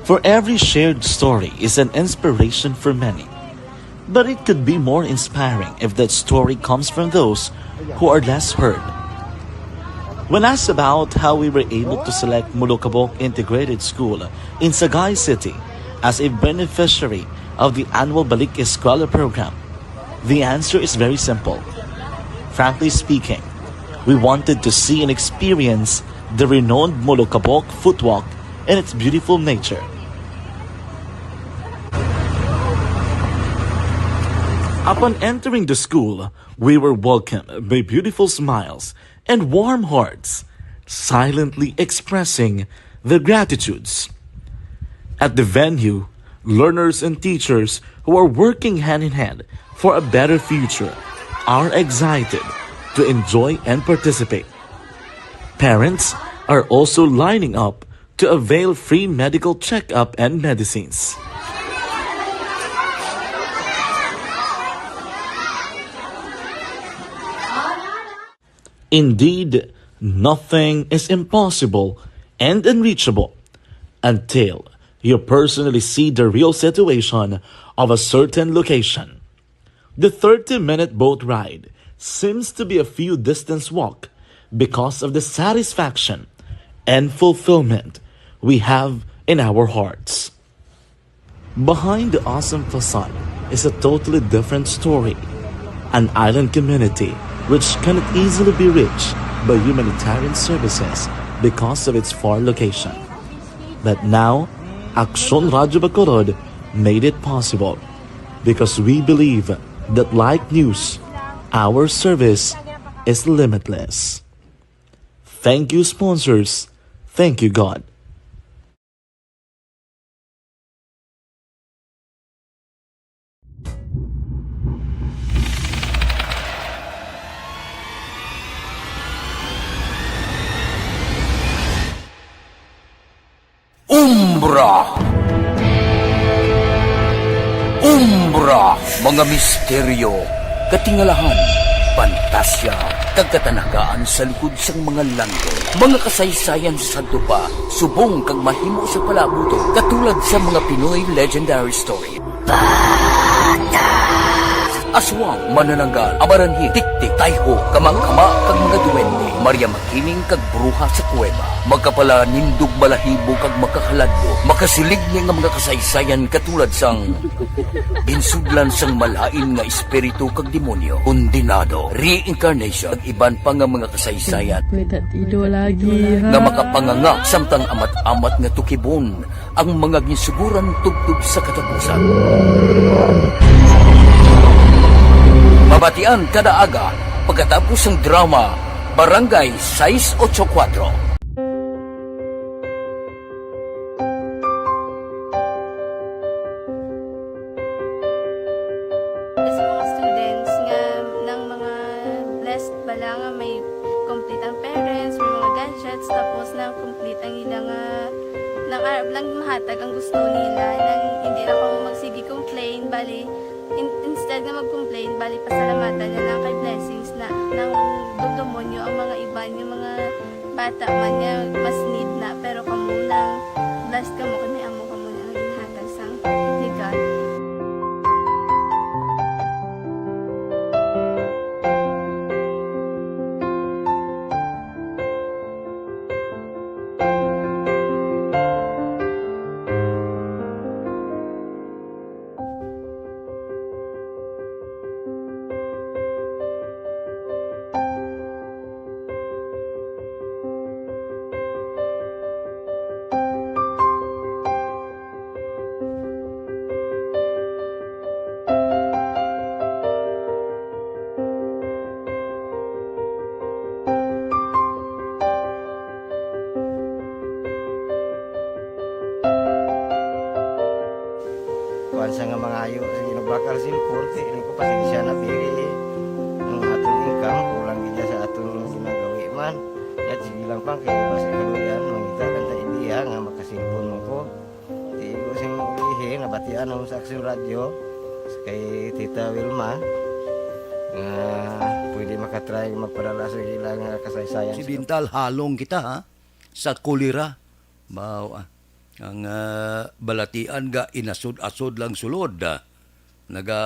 For every shared story is an inspiration for many. But it could be more inspiring if that story comes from those who are less heard. When asked about how we were able to select Molokabok Integrated School in Sagay City as a beneficiary of the annual Balik Eskwela program, the answer is very simple. Frankly speaking, we wanted to see and experience the renowned Molokabok footwalk and its beautiful nature. Upon entering the school, we were welcomed by beautiful smiles and warm hearts, silently expressing their gratitudes. At the venue, learners and teachers who are working hand in hand for a better future are excited to enjoy and participate. Parents are also lining up to avail free medical checkup and medicines. Indeed, nothing is impossible and unreachable until you personally see the real situation of a certain location. The thirty-minute boat ride seems to be a few distance walk because of the satisfaction and fulfillment we have in our hearts. Behind the awesome facade is a totally different story, an island community which cannot easily be reached by humanitarian services because of its far location. But now, Aksyon Radyo Bacolod made it possible because we believe that, like news, our service is limitless. Thank you, sponsors. Thank you, God. Umbra. Umbra, mga misteryo, katingalahan, pantasya, kag katanagaan sa likod sang mga langit. Mga kasaysayan sa sadto pa, subong kag mahimo sa palaabuton, katulad sa mga Pinoy legendary story. Aswang, manananggal, amaranhi, tiktik, tayho, kamangkama, kag mga duwende, Maria Makiling kag bruha sa kuweba, makapalanindog balahibo kag makahaladlo, makasiligni nga mga kasaysayan katulad sang ginsudlan sang malain nga espiritu kag demonyo, kondenado, reincarnation, kag iban pa nga mga kasaysayan May tatido lagi, ha? Nga makapanganga samtang amat-amat nga tukibon ang mga ginsuguran tubtob sa katapusan. Mabatian kada aga pagkatapos sang drama Barangay sais ocho kuwatro. Sa mga students nga nang mga blessed bala nga may complete ang parents, may mga gadgets, tapos na complete ang ila nga nang arab lang mahatag ang gusto nila, nang hindi na kamo magsige complain, bali in, instead nga mag-complain, bali pasalamatan na lang kay blessings na nang dumdumo nyo ang mga iban nga mga bata man nga mas need na, pero kamo nang blessed kamo kay may amo kamo nga ginhatag sang legal. Kuan sa nga mangayo, sige, nagbakal sin korte, ini ko pasensya na, biri. Ang aton income, kulang gid sa aton ginagawi man. Yat, sige lang pang, kay basi kaluyan, mangita lang ta idea nga makasilpon man ko. Di ko sing ulihi, nabatian ang sa Aksyon Radyo, kay Tita Wilma, nga pwede makatry magpadala sa ilang kasaysayan. Sa Dental, halong kita, ha? Sa kolera. Mao, ah. Ang, ah, balatian ga inasod-asod lang sulod, ah. Naga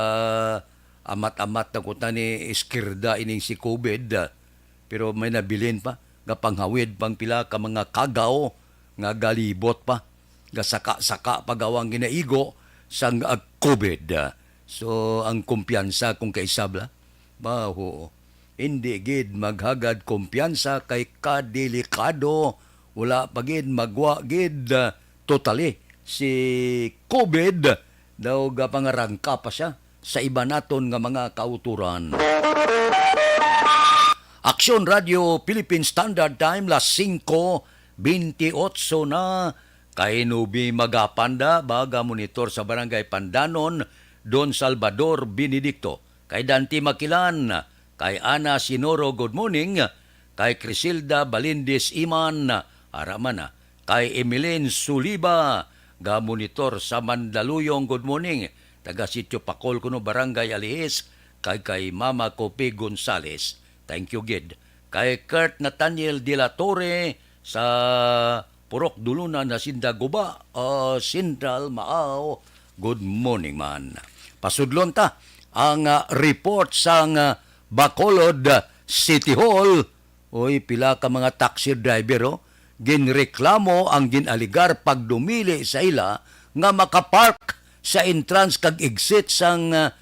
amat-amat na kuta ni iskirda ining si covid, ah. Pero may nabilin pa, ga panghawid pang pila ka mga kagaw nga galibot pa, ga saka-saka pa gawang ginaigo sang, ah, covid, ah. So, ang kumpiyansa kung kaisab la, Baho. Indi gid maghagad kumpiyansa kay kadelikado. Wala pa gid magwa gid, ah, totally si covid daw gapangarangka pa siya. sa iban naton nga mga kauturan. Aksyon Radio Philippine Standard Time, las singko bentiocho na. Kay Nubi Magapanda, baga monitor sa Barangay Pandanon, Don Salvador Benedicto. Kay Dante Makilan, kay Ana Sinoro, good morning. Kay Crisilda Balindis Iman, ara man na. Kay Emeline Suliba, ga monitor sa Mandaluyong, good morning. Taga Sitio Pakol kuno, Barangay Alihis, kag kay Mama Kopi Gonzales. Thank you gid. Kay Kurt Nathaniel de la Torre sa Purok Dulunan, Hacienda Guba, ah, Central, Maaw. Good morning man. Pasudlon ta ang, ah, report sang, ah, Bacolod City Hall. Uy, pila ka mga taxi driver, oh, ginreklamo ang ginaligar pagdumili sa ila nga makapark sa entrance kag exit sang, ah,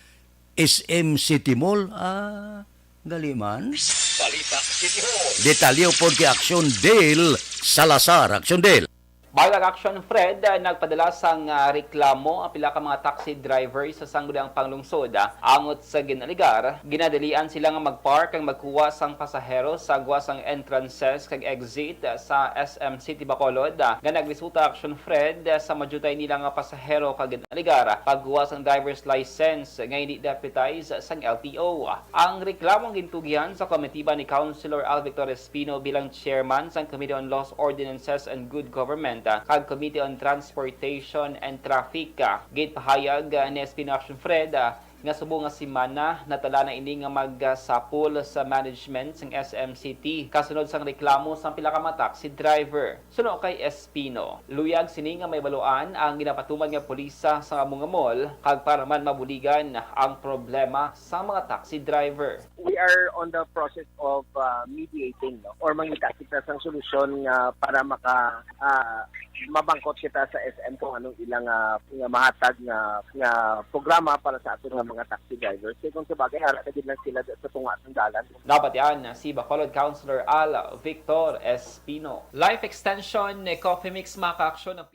S M City Mall. Ah, gali man. Balita City Hall. Detalye pod kay Action Dale Salazar. Action Dale. Balag Action Fred, ah, nagpadala sang, ah, reklamo ang pila ka mga taxi driver sa Sangguniang Panglungsod, ah, angot sa ginaligar, ginadalian sila nga mag-park kag magkuha sang pasahero sa gwa sang entrances kag exit, ah, sa S M City Bacolod, ah, nga nagresulta, Action Fred, ah, sa madiutay nila nga pasahero kag ginaligar pagkuha sang driver's license nga hindi deputized sang L T O. Ang reklamong gintugihan sa komitiba ni Councilor Al Victor Espino bilang chairman sang Committee on Laws, Ordinances, and Good Government, ah, kag Committee on Transportation and Traffic, ah. Ginpahayag, ah, ni Espino Action Fred, ah, nga subong nga semana natala na ini nga magsapol sa management sang S M City kasunod sang reklamo sang pila ka mga taxi driver. Suno kay Espino, luyag sini nga mahibaluan ang ginapatuman nga pulisa sa amo nga mall kag para man mabuligan ang problema sa mga taxi driver. We are on the process of, uh, mediating, no? Or mangita kita sang solusyon nga para maka, ah, mabangkot kita sa S M kung anong ilang, ah, nga mahatag nga, nga programa para sa aton nga mga taxi drivers. Kay kung sa bagay, ara na gid lang sila sa tunga sang dalan. Nabatian si Bacolod Councilor Al Victor Espino. Life Extension ni Coffee Mix, mga ka-aksyon, ang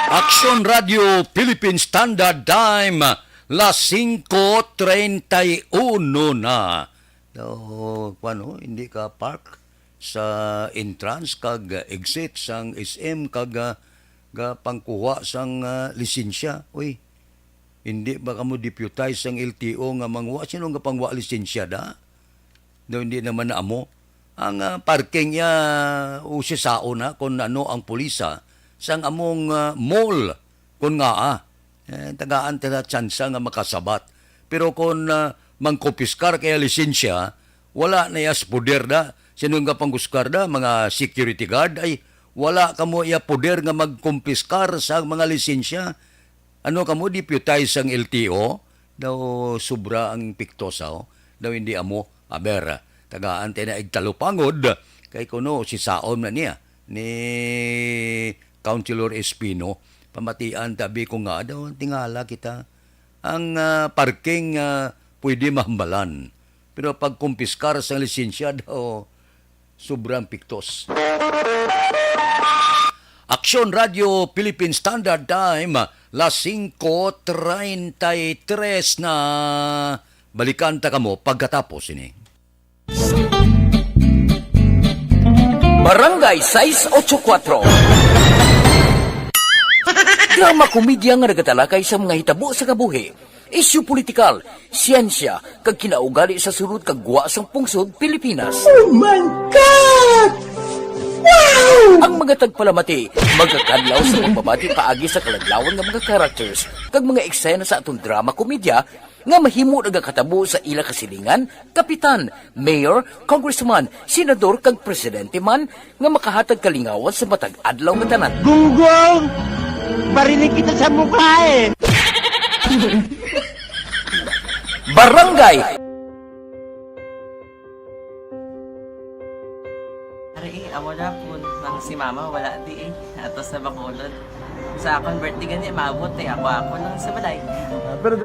Action Radio Philippine Standard Time, las singko treinta y uno na. So, kuwan, oh, hindi ka park sa entrance kag exit sang S M kag, ah, ga pangkuha sang, ah, lisensya. Uy, hindi ba kamo deputize sang L T O nga mangwa? Sino nga pangwa lisensya da? Daw hindi naman na amo. Ang, ah, parking ya, usisaon na kung ano ang pulisa sang among, ah, mall. Kung nga, ah, eh, tagaan ta na tsansa nga makasabat. Pero kung, ah, mangkumpiskar kaya lisensya, wala na ya sa poder da. Sino nga pangkuskar da? Mga security guard? Ay, wala kamo ya poder nga magkumpiskar sa mga lisensya. Ano kamo, deputize sang L T O? Daw sobra ang piktos, oh. Daw hindi amo. Aber, tagaan ta na igtalupangod. Kay kuno, sisaon na niya ni Councilor Espino. Pamatian tabi ko nga daw, tingala kita. Ang, ah, parking, ah, pwede mahambalan. Pero pag kumpiskar sa lisensya daw, sobrang piktos. Aksyon Radio Philippine Standard Time, las singko treinta y tres na. Balikan ta kamo pagkatapos ini. Barangay sais ocho kuwatro. Drama komedya nga nagatalakay sa mga hitabo sa kabuhi, isyu politikal, siyensya, kag kinaugali sa sulod kag gwa sang pungsod Pilipinas. Oh my God! Wow! Ang mga tagpalamati magakadlaw sa pagbabati paagi sa kaladlawan nga mga characters kag mga eksena sa aton drama komedya nga mahimo nagakatabo sa ila kasilingan, kapitan, mayor, congressman, senador, kag presidente man nga makahatag kalingawan sa matag adlaw nga tanan. Gunggong! Barinig kita sa mukha eh! Barangay! Ari, eh, amo na po. Nang si mama, wala di eh. Ato sa Bacolod. Sa akon birthday gani, maabot eh. Ako, ako lang sa balay. Ah, pero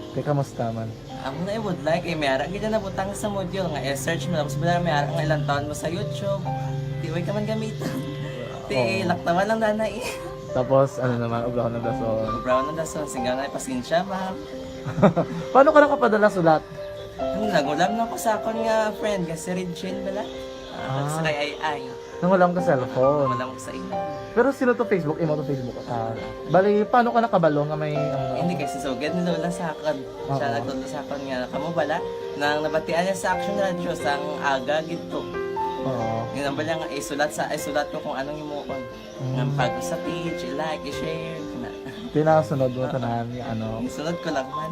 Te, kamusta man? Amo na ibudlay kay may ara gid na nabutang sa module nga i-search mo, tapos wala may ara nga ilang taon mo sa YouTube. Di way ka man gamiton. Ti Oo. Laktawan lang dana eh. Tapos, ano naman, obrahon ng dason. Obrahon ng dason, singga nga, pasensya, ma'am. Paano ka nakapadala sulat? Ano, nagulam na ko sa akon nga friend, nga si Regine bala. Ah, Ah. Sa kay Ay Ay. Nangulam ka cellphone? Wala mo sa imo. Pero sino to Facebook? Imo to Facebook? Ah, bali, paano ka nakabalo nga may, ano? Hindi, kay si Sugad ni Lola sa akon. Siya Oo. Nagtudlo sa akon nga, kamo bala, nang nabatian niya sa Action Radio, sang aga gid to. Oo. Yun ang bala nga, isulat sa, isulat ko kung anong imuon. Mm. Nga pag sa page, i-like, i-share, na. Tinasunod mo Ah. tanan nga ano. Isunod ko lang man.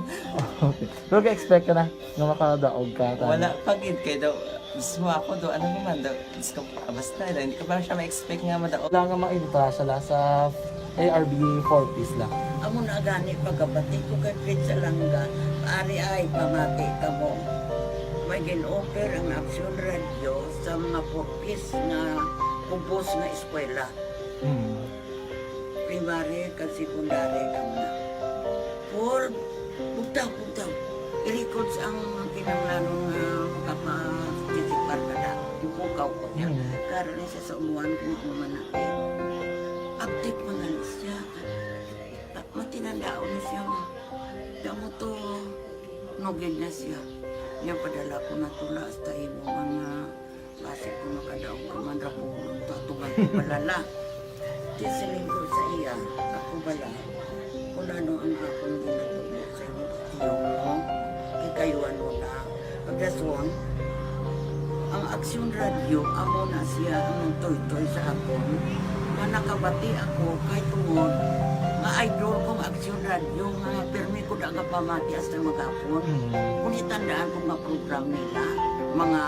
Okay. Pero ka-expect ka na nga makadaog ka, tama? Wala pa gid, kay daw, mismo ako daw, ano naman daw, Diyos ko, basta daw, hindi ko pa siya ma-expect nga madaog. Wala nga maibutang sa la-, sa A R B four Ps lang. Amo na gani pagkabati ko kay Fred Salanga, ari ay pamati ka mo. May gin-offer ang Action Radio sa mga four Ps nga kubos nga eskwela. Hmm. Primary kag secondary kamo na. Paul, bugtaw, bugtaw. I-records ang kinahanglanon nga makapa-, participar ka na. Ipukaw ko niya. Hmm. Karon ni sa umuan kung ano man na, eh, update mo na lang siya. Ta-, matinandaon na siya, ma. Damo to, nugid na siya. Niya padala ko na tula hasta imo mga basi ko makadaog ka man ra ko, tatuman ko balala. Di siling ko sa iya, ako bala, kung ano ang akong ginatubo sa iyo, iyo mo, kikayuan mo na. Pagdason, ang Aksyon Radio, amo na siya ang nagtoy-toy sa akon. Nga nakabati ako kay tungod nga idol kong Aksyon Radio nga pirmi ko da nga pamati hasta maghapon. Mm. Kung itandaan ko nga program nila, mga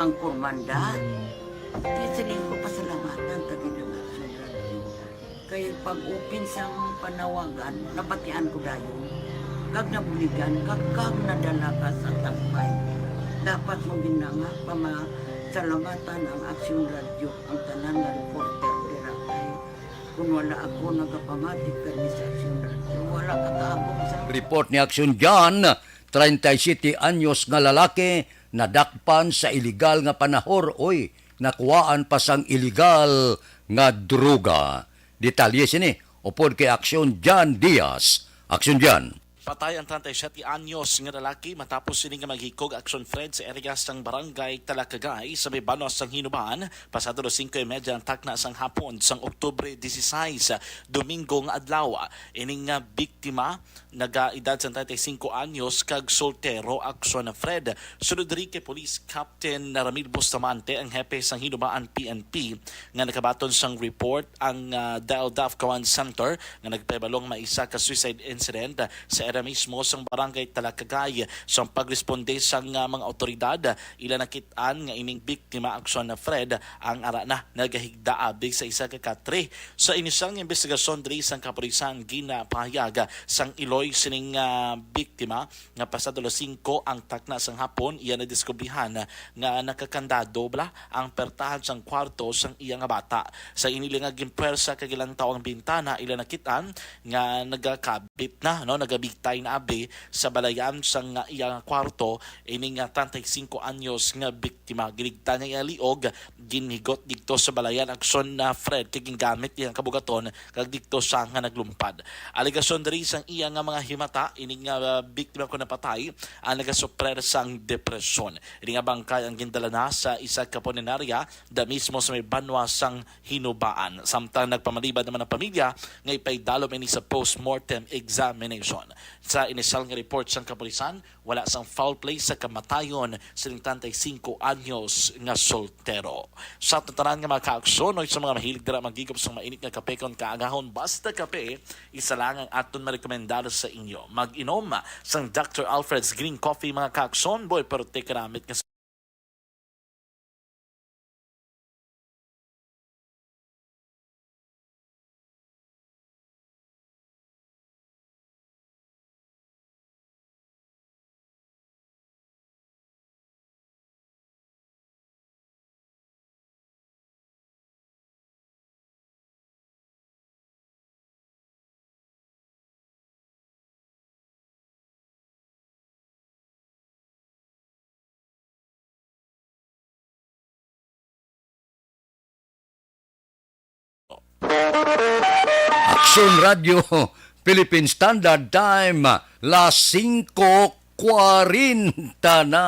angkor manda, Mm. di siling ko pasalamatan ta gid ang Aksyon Radio. Kay pag-open sang panawagan, nabatian ko dayon. Kag nabuligan, kag, kag nadala ka sa tampay. Dapat mo gid na nga pamasalamatan ang Aksyon Radio, ang tanan nga reporter dira. Kay kung wala ako nagapamati kani sa Aksyon Radio, wala ka kaabot sa Report ni Aksyon John, treinta y siete anyos nga lalaki nadakpan sa iligal nga panahor, oy, nakuhaan pa sang iligal nga droga. Detalye sini upod kay Aksyon John Diaz. Aksyon John. Patay ang treinta y siete anyos nga lalaki matapos sini nga maghikog aksyon, Fred, sa area sang Barangay Talakagay sa may banos sang Hinubaan, pasado alas singko y media ang takna sang hapon sang Oktubre dieciséis, Domingo nga adlaw. Ining, ah, biktima, nagaedad sang treinta y cinco anyos kag soltero, aksyon, Fred. Sunod diri kay Police Captain Ramil Bustamante, ang hepe sang Hinubaan P N P, nga nakabaton sang report ang, ah, Dial Daf Command Center nga nagpahibalo nga may isa ka suicide incident sa Ira mismo sang barangay Talakagay, sang pagresponde sang, ah, mga awtoridad, ila nakit-an nga ining biktima, Akson Fred, ang ara na nagahigda abi sa isa ka katre. Sa inisyal nga imbestigasyon diri sang kapulisan, ginapahayag sang iloy sining, ah, biktima nga pasado alas singko ang takna sang hapon, iya nadiskubrihan nga nakakandado bala ang pertahan sang kwarto sang iya nga bata. Sa inila nga ginpwersa kag gilantaw ang bintana, ila nakit-an nga nagakabit na, no, nagabitay na abi sa balayan sang, ah, iya nga kwarto ining, ah, treinta y cinco anyos nga biktima. Giligtan niya iya liog, ginhigot didto sa balayan, Akson Fred, kag gingamit iyang kabugaton kag didto siya nga naglumpad. Alegasyon diri sang iya nga mga himata, ining, ah, biktima kon napatay ang nagasuprer sang depresyon. Ini nga bangkay ang gindala na sa isa ka punerarya da mismo sa may banwa sang Hinubaan. Samtang nagpamalibad naman ang pamilya nga ipaidalom ini sa postmortem examination. Sa inisyal nga report sang kapulisan, wala sang foul play sa kamatayon sining treinta y cinco anyos nga soltero. Sa tanan nga mga kaaksyon o sa mga mahilig dira magigop sang mainit nga kape kon kaagahon, basta kape, isa lang ang aton marekomendar sa inyo. Mag-inom sang Doctor Alfred's Green Coffee, mga kaaksyon, boy, pero take namit nga Aksyon Radio, Philippine Standard Time, las singko kwarenta na.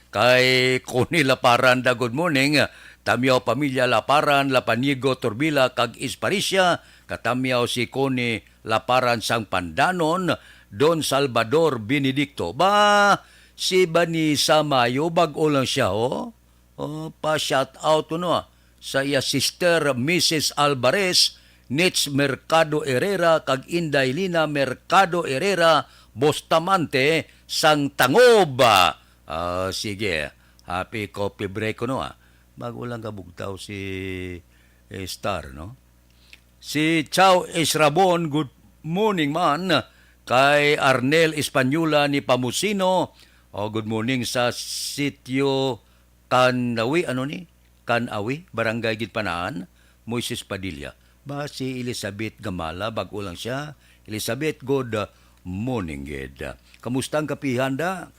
Kay Connie Laparan da, good morning. Tamyaw pamilya Laparan, Lapanigo, Turbila, kag Esparicia. Katamyaw si Connie Laparan sang Pandanon, Don Salvador Benedicto. Ba, si Vanessa Mayo, bag-o lang siya, ho. Oh, pa-shout out kuno, ah, sa iya sister, Missus Alvarez, Nits Mercado Herrera, kag Inday Lina Mercado Herrera Bustamante sang Tangob. Ah, sige, happy coffee break kuno, ah. Bag-o lang kabugtaw si, eh, Star, no? Si Chow Israbon, good morning man. Kay Arnel Española ni Pamusino, oh, good morning sa sitio Kanawi, ano ni? Kanawi, Barangay Ginpanaan, Moises Padilla. Ba, si Elizabeth Gamala, bag-o lang siya. Elizabeth, good, uh, morning, gid. Kamusta ang kapihan da?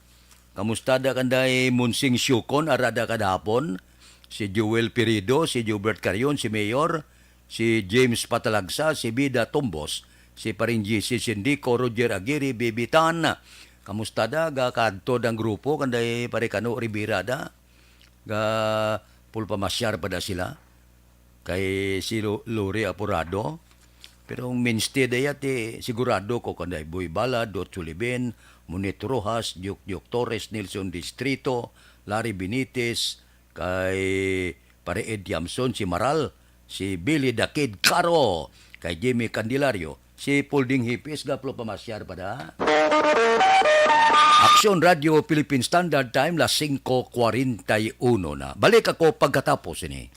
Kamusta da kanday Monsing Siukon, ara da kadahapon? Si Joel Pirido, si Jobert Carion, si Mayor, si James Patalagsa, si Bida Tumbos, si Paring G C Sindico, Roger Aguirre, Bibitan. Kamusta da? Gakadto dang grupo, kanday Pare Kano Rivera da? Ga pulpamasyar pa da sila? Kay si Lo-, Lori Apurado? Pero ang mainstay da yati, sigurado ko, kanday Boy Bala, Dot Sulibin, Monit Rojas, Diok Diok Torres, Nelson Distrito, Larry Benitez, kay Pare Ed Yamson, si Maral, si Billy the Kid Caro, kay Jimmy Candelario, si Pulding Hipis, gaplo pamasyar pa da. Aksyon Radio Philippine Standard Time, las singko kwarenta y uno na. Balik ako pagkatapos ini.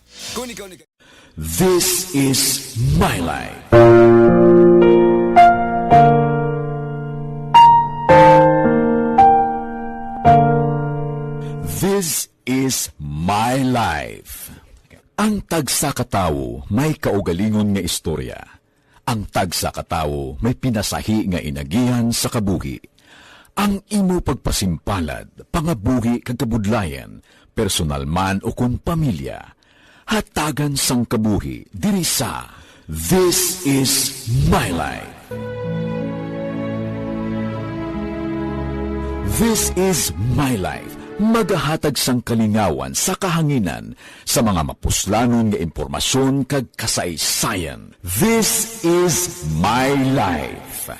This is My Life. This is My Life. Ang tagsa ka tawo may kaugalingon nga istorya. Ang tagsa ka tawo may pinasahi nga inagihan sa kabuhi. Ang imo pagpasimpalad, pangabuhi kag kabudlayan, personal man o kon pamilya, hatagan sang kabuhi diri sa This Is My Life. This Is My Life, magahatag sang kalingawan sa kahanginan sa mga mapuslanon nga impormasyon kag kasaysayan. This Is My Life.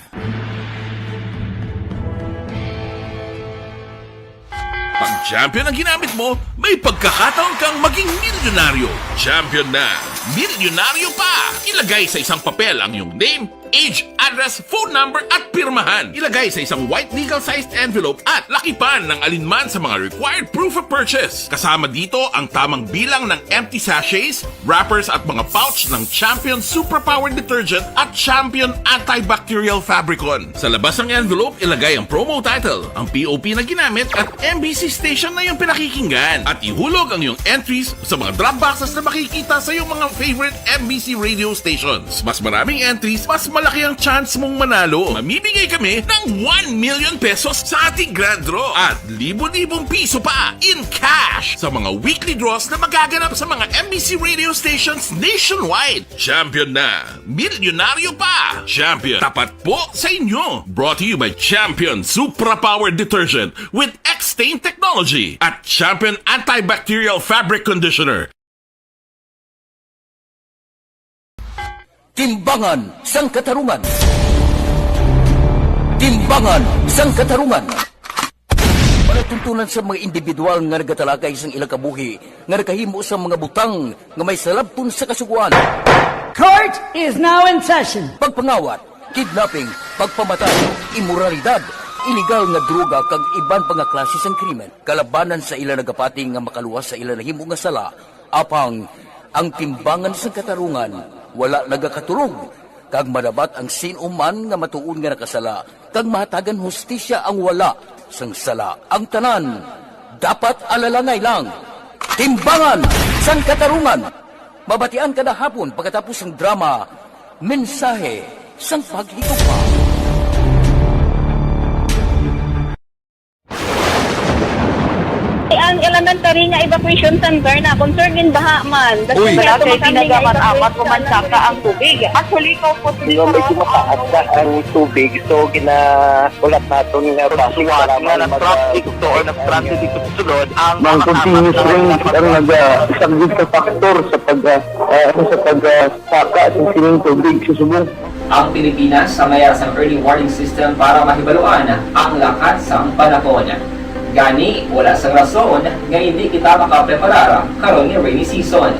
Pag champion ang ginamit mo, may pagkakataon kang maging milyonaryo. Champion na, milyonaryo pa! Ilagay sa isang papel ang iyong name, Age, address, phone number at pirmahan. Ilagay sa isang white legal-sized envelope at lakipan ng alinman sa mga required proof of purchase. Kasama dito ang tamang bilang ng empty sachets, wrappers at mga pouch ng Champion Superpower Detergent at Champion Antibacterial Fabricon. Sa labas ng envelope, ilagay ang promo title, ang P O P na ginamit at M B C station na iyong pinakikinggan. At ihulog ang iyong entries sa mga drop boxes na makikita sa iyong mga favorite M B C radio stations. Mas maraming entries, mas malaki ang chance mong manalo. Mamimigay kami ng one million pesos sa ating grand draw at libo-libong piso pa in cash sa mga weekly draws na magaganap sa mga M B C radio stations nationwide. Champion na! Milyonaryo pa! Champion, tapat po sa inyo! Brought to you by Champion Supra Power Detergent with X-Stain Technology at Champion Antibacterial Fabric Conditioner. Timbangan sang Katarungan. Timbangan sang Katarungan. Palatuntunan sa mga individual nga nagatalakay sang ilang kabuhi nga nakahimo sang mga butang nga may salabton sa Kasugoan. Court is now in session. Pagpangawat, kidnapping, pagpamatay, imoralidad, iligal nga droga kag iban pa nga klase sang krimen. Kalabanan sa ila nagapati nga makaluwas sa ila nahimo nga sala, apang ang Timbangan sang Katarungan wala nagakatulog, kag madabat ang sin-o man nga matuod nga nakasala, kag mahatagan hustisya ang wala sang sala. Ang tanan dapat alalangay lang. Timbangan sang Katarungan. Mabatian kada hapon pagkatapos sang drama, Mensahe sang Paghigugma. Ang elementary nga evacuation center na concern gin baha man. Uy. Wala kay tinaga man amat o mansaka ang tubig. Actually, ko po medyo mataas na ang tubig. So, gina-, ulat naton nga base nga nag-traffic to or nag-transit dito sa sulod ang mga continuous rains ang nagasagot sa faktor sa pag, ah, ah, sa pag, ah, saka sa sining tubig sa subong. Ang Pilipinas sa mayar sang early warning system para mahibaluan ang lakat sang panahon. Gani, wala sang rason nga hindi kita makapreparar karon nga rainy season.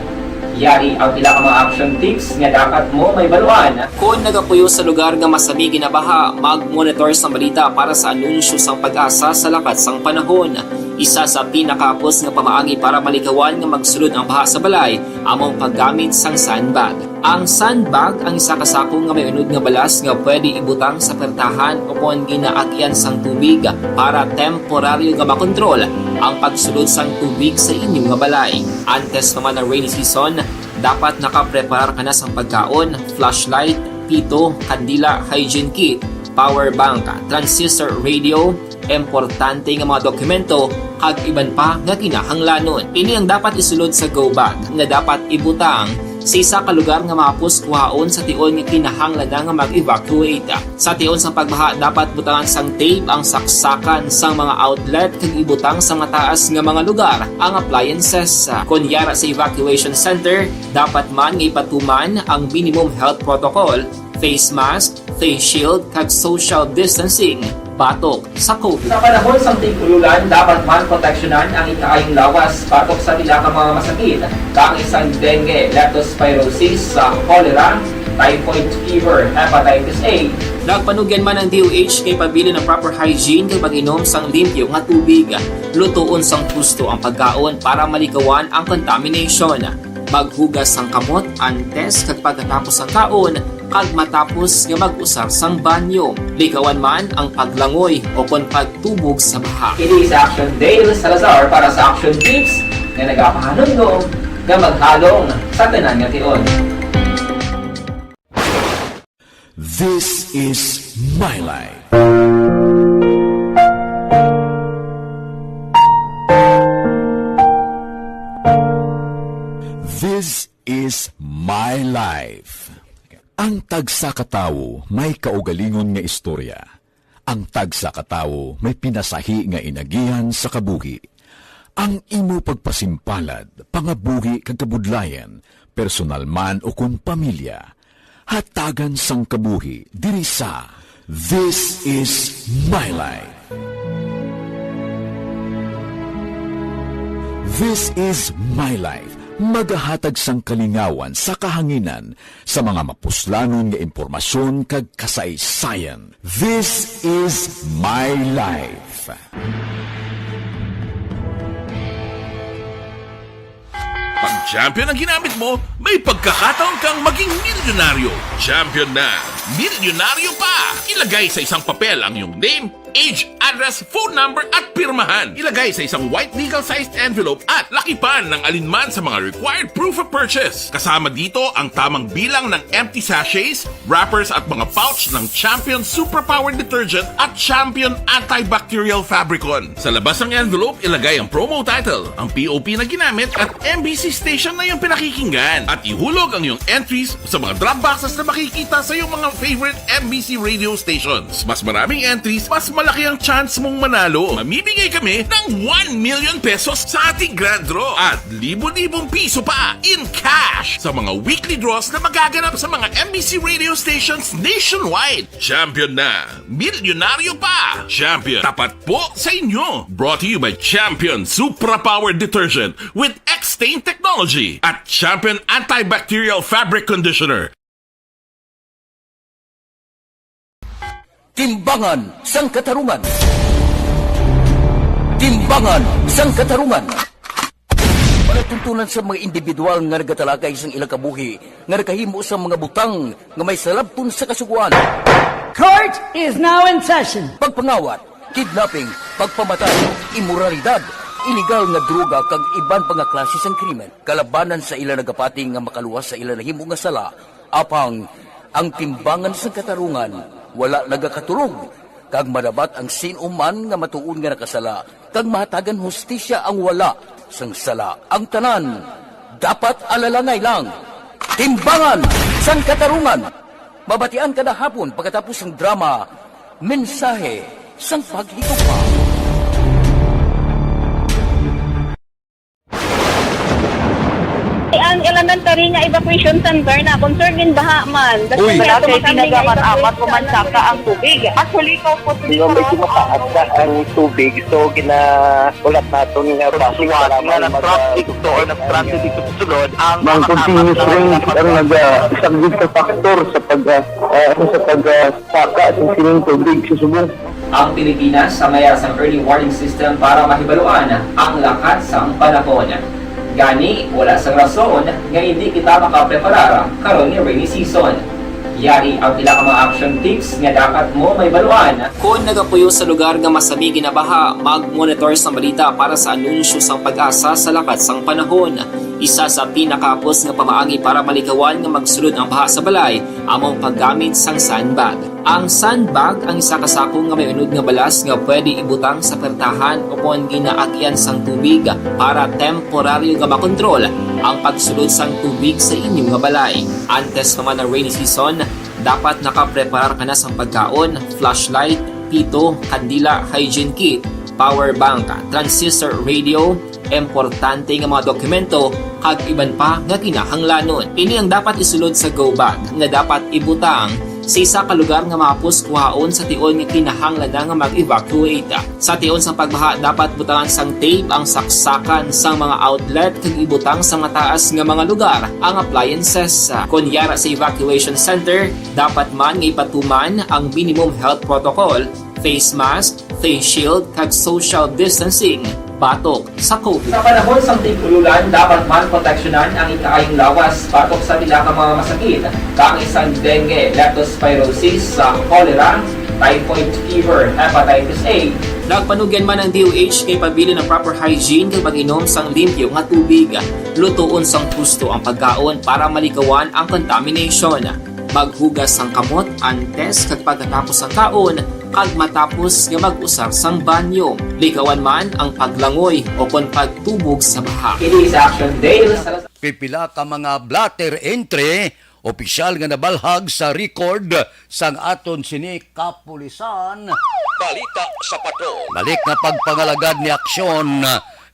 Yari ang pila ka mga action tips nga dapat mo mahibaluan. Kon nagapuyo sa lugar nga masami ginabaha, mag-monitor sang balita para sa anunsyo sang PAGASA sa lakat sang panahon. Isa sa pinakahapos nga pamaagi para malikawan nga magsulod ang baha sa balay amo ang paggamit sang sandbag. Ang sandbag ang isa ka sako nga may unod nga balas nga pwede ibutang sa pertahan o kon ginaagian sang tubig para temporaryo nga makontrol ang pagsulod sang tubig sa inyo nga balay. Antes pa man ang rainy season, dapat nakapreparar ka na sang pagkaon, flashlight, pito, kandila, hygiene kit, power bank, transistor radio, importante nga mga dokumento, kag iban pa nga kinahanglanon. Ini ang dapat isulod sa go bag nga dapat ibutang sa isa ka lugar nga mahapos kuhaon sa tion nga kinahanglan na nga mag-evacuate. Sa tion sang pagbaha, dapat butangan sang tape ang saksakan sang mga outlet kag ibutang sa mataas nga mga lugar ang appliances. Kon yara sa evacuation center, dapat man nga ipatuman ang minimum health protocol, face mask, face shield, kag social distancing batok sa COVID. Sa panahon sang tig-ulan, dapat man proteksyonan ang ikaayong lawas batok sa pila ka mga masakit, kaangay sang dengue, leptospirosis, sa cholera, typhoid fever, hepatitis A. Nagpanugyan man ang D O H kay pabilin ang proper hygiene kag pag-inom sang limpyo nga tubig. Lutoon sang husto ang pagkaon para malikawan ang contamination. Maghugas sang kamot antes kag pagkatapos sang kaon, kag matapos nga mag-usar sang banyo. Likawan man ang paglangoy o kon pagtubog sa baha. Ini si Action Dale Salazar para sa Action Tips nga nagapahanumdom nga maghalong sa tanan nga tion. This is my life. This is my life. Ang tagsa ka tawo may kaugalingon nga istorya. Ang tagsa ka tawo may pinasahi nga inagihan sa kabuhi. Ang imo pagpasimpalad, pangabuhi kag kabudlayan, personal man o kon pamilya, hatagan sang kabuhi diri sa This is My Life. This is My Life, Magahatag sang kalingawan sa kahanginan sa mga mapuslanon nga impormasyon kag kasaysayan. This is My Life. Pag champion ang ginamit mo, may pagkakataon kang maging milyonaryo. Champion na, milyonaryo pa! Ilagay sa isang papel ang iyong name, age, address, phone number, at pirmahan. Ilagay sa isang white legal-sized envelope at lakipan ng alinman sa mga required proof of purchase. Kasama dito ang tamang bilang ng empty sachets, wrappers, at mga pouch ng Champion Superpower Detergent at Champion Antibacterial Fabricon. Sa labas ng envelope, ilagay ang promo title, ang P O P na ginamit, at M B C station na iyong pinakikinggan. At ihulog ang iyong entries sa mga drop boxes na makikita sa iyong mga favorite M B C radio stations. Mas maraming entries, mas malaki ang chance mong manalo. Mamimigay kami ng one million pesos sa ating grand draw at libo-libong piso pa in cash sa mga weekly draws na magaganap sa mga M B C radio stations nationwide. Champion na! Milyonaryo pa! Champion, tapat po sa inyo! Brought to you by Champion Supra Power Detergent with X-Stain Technology at Champion Antibacterial Fabric Conditioner. Timbangan sang Katarungan. Timbangan sang Katarungan. Palatuntunan sa mga individual nga nagatalakay sang ilang kabuhi nga nakahimo sang mga butang nga may salabton sa Kasugoan. Court is now in session. Pagpangawat, kidnapping, pagpamatay, imoralidad, iligal nga droga kag iban pa nga klase sang krimen kalabanan sa ila nagapati nga makaluwas sa ila nahimo nga sala. Apang ang timbangan sang katarungan wala nagakatulog, kag madabat ang sin-o man nga matuod nga nakasala, kag mahatagan hustisya ang wala sang sala. Ang tanan dapat alalangay lang. Timbangan sang Katarungan. Mabatian kada hapon pagkatapos sang drama, Mensahe sang Paghigugma. Ang elementary nga evacuation center na concerned in baha man. Uy. Dapat kami nga evacuation apat o man saka ang tubig. Actually, ikaw po, Di ba, medyo mataas na ang tubig, so ginaulat naton nga base sa lamang nga mag- nag-transit to or nag-transit dito sa sulod ang mga continuous rain ang nag-, ah, isa gid ka factor sa pag, ah, ah, sa pag, ah, saka sa sining tubig sa subong. Ang Pilipinas, sa mayas ang early warning system para mahibaluan ang lakat sang panahon. Gani, wala sang rason nga hindi kita makapreparar karon nga rainy season. Yari ang pila ka mga action tips nga dapat mo mahibaluan. Kon nagapuyo sa lugar nga masami ginabaha, mag-monitor sang balita para sa anunsyo sang PAGASA sa lakat sang panahon. Isa sa pinakahapos nga pamaagi para malikawan nga magsulod ang baha sa balay amo ang paggamit sang sandbag. Ang sandbag ang isa ka sako nga may unod nga balas nga pwede ibutang sa pertahan ukon ginaagian sang tubig para temporaryo nga makontrol ang pagsulod sang tubig sa inyo nga balay. Antes pa man ang rainy season, dapat nakapreparar ka na sang pagkaon, flashlight, pito, kandila, hygiene kit, power bank, transistor radio, importante nga mga dokumento, kag iban pa nga kinahanglanon. Ini ang dapat isulod sa go bag nga dapat ibutang sa isa ka lugar nga mahapos kuhaon sa tion nga kinahanglan na nga mag-evacuate. Sa tion sang pagbaha, dapat butangan sang tape ang saksakan sang mga outlet kag ibutang sa mataas nga mga lugar ang appliances. Kon yara sa evacuation center, dapat man nga ipatuman ang minimum health protocol, face mask, face shield, kag social distancing batok sa COVID. Sa panahon sang tig-ululan, dapat man proteksyonan ang ikaayong lawas batok sa pila ka mga masakit, kaangay sang dengue, leptospirosis, sa cholera, typhoid fever, hepatitis A. Nagpanugyan man ang D O H nga ipabilin ang proper hygiene kag pag-inom sang limpyo nga tubig. Lutoon sang husto ang pagkaon para malikawan ang contamination. Maghugas sang kamot antes kag pagkatapos sang kaon, kag matapos nga mag-usar sang banyo. Likawan man ang paglangoy o kon pagtubog sa baha. It is Action Day sa Pipila ka mga blotter entry, opisyal nga nabalhag sa record sang aton sini kapulisan. Balita sa Patrol. Balik nga pagpangalagad ni Aksyon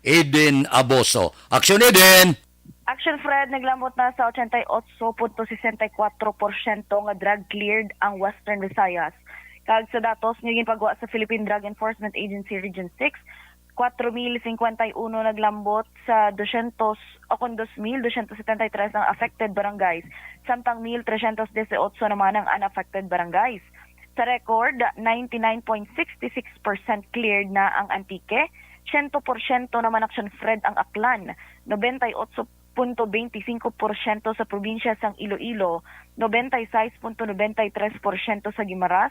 Eden Aboso. Aksyon Eden! Action Fred, naglambot na sa ochenta y ocho punto sesenta y cuatro porsyento nga drug cleared ang Western Visayas. Kag sa datos nga ginpagwa sa Philippine Drug Enforcement Agency Region six, Kwatro mil singkwenta y uno naglambot sa dosyentos, o kon dos mil dosyentos setenta y tres ang affected barangays, samtang mil tresyentos dieciocho naman ang unaffected barangays. Sa record, ninety-nine point six six percent cleared na ang Antique, siyento porsyento naman action-free ang Aklan, nobenta y ocho punto bente singko porsyento sa probinsya sang Iloilo, nobenta y sais punto nobenta y tres porsyento sa Guimaras,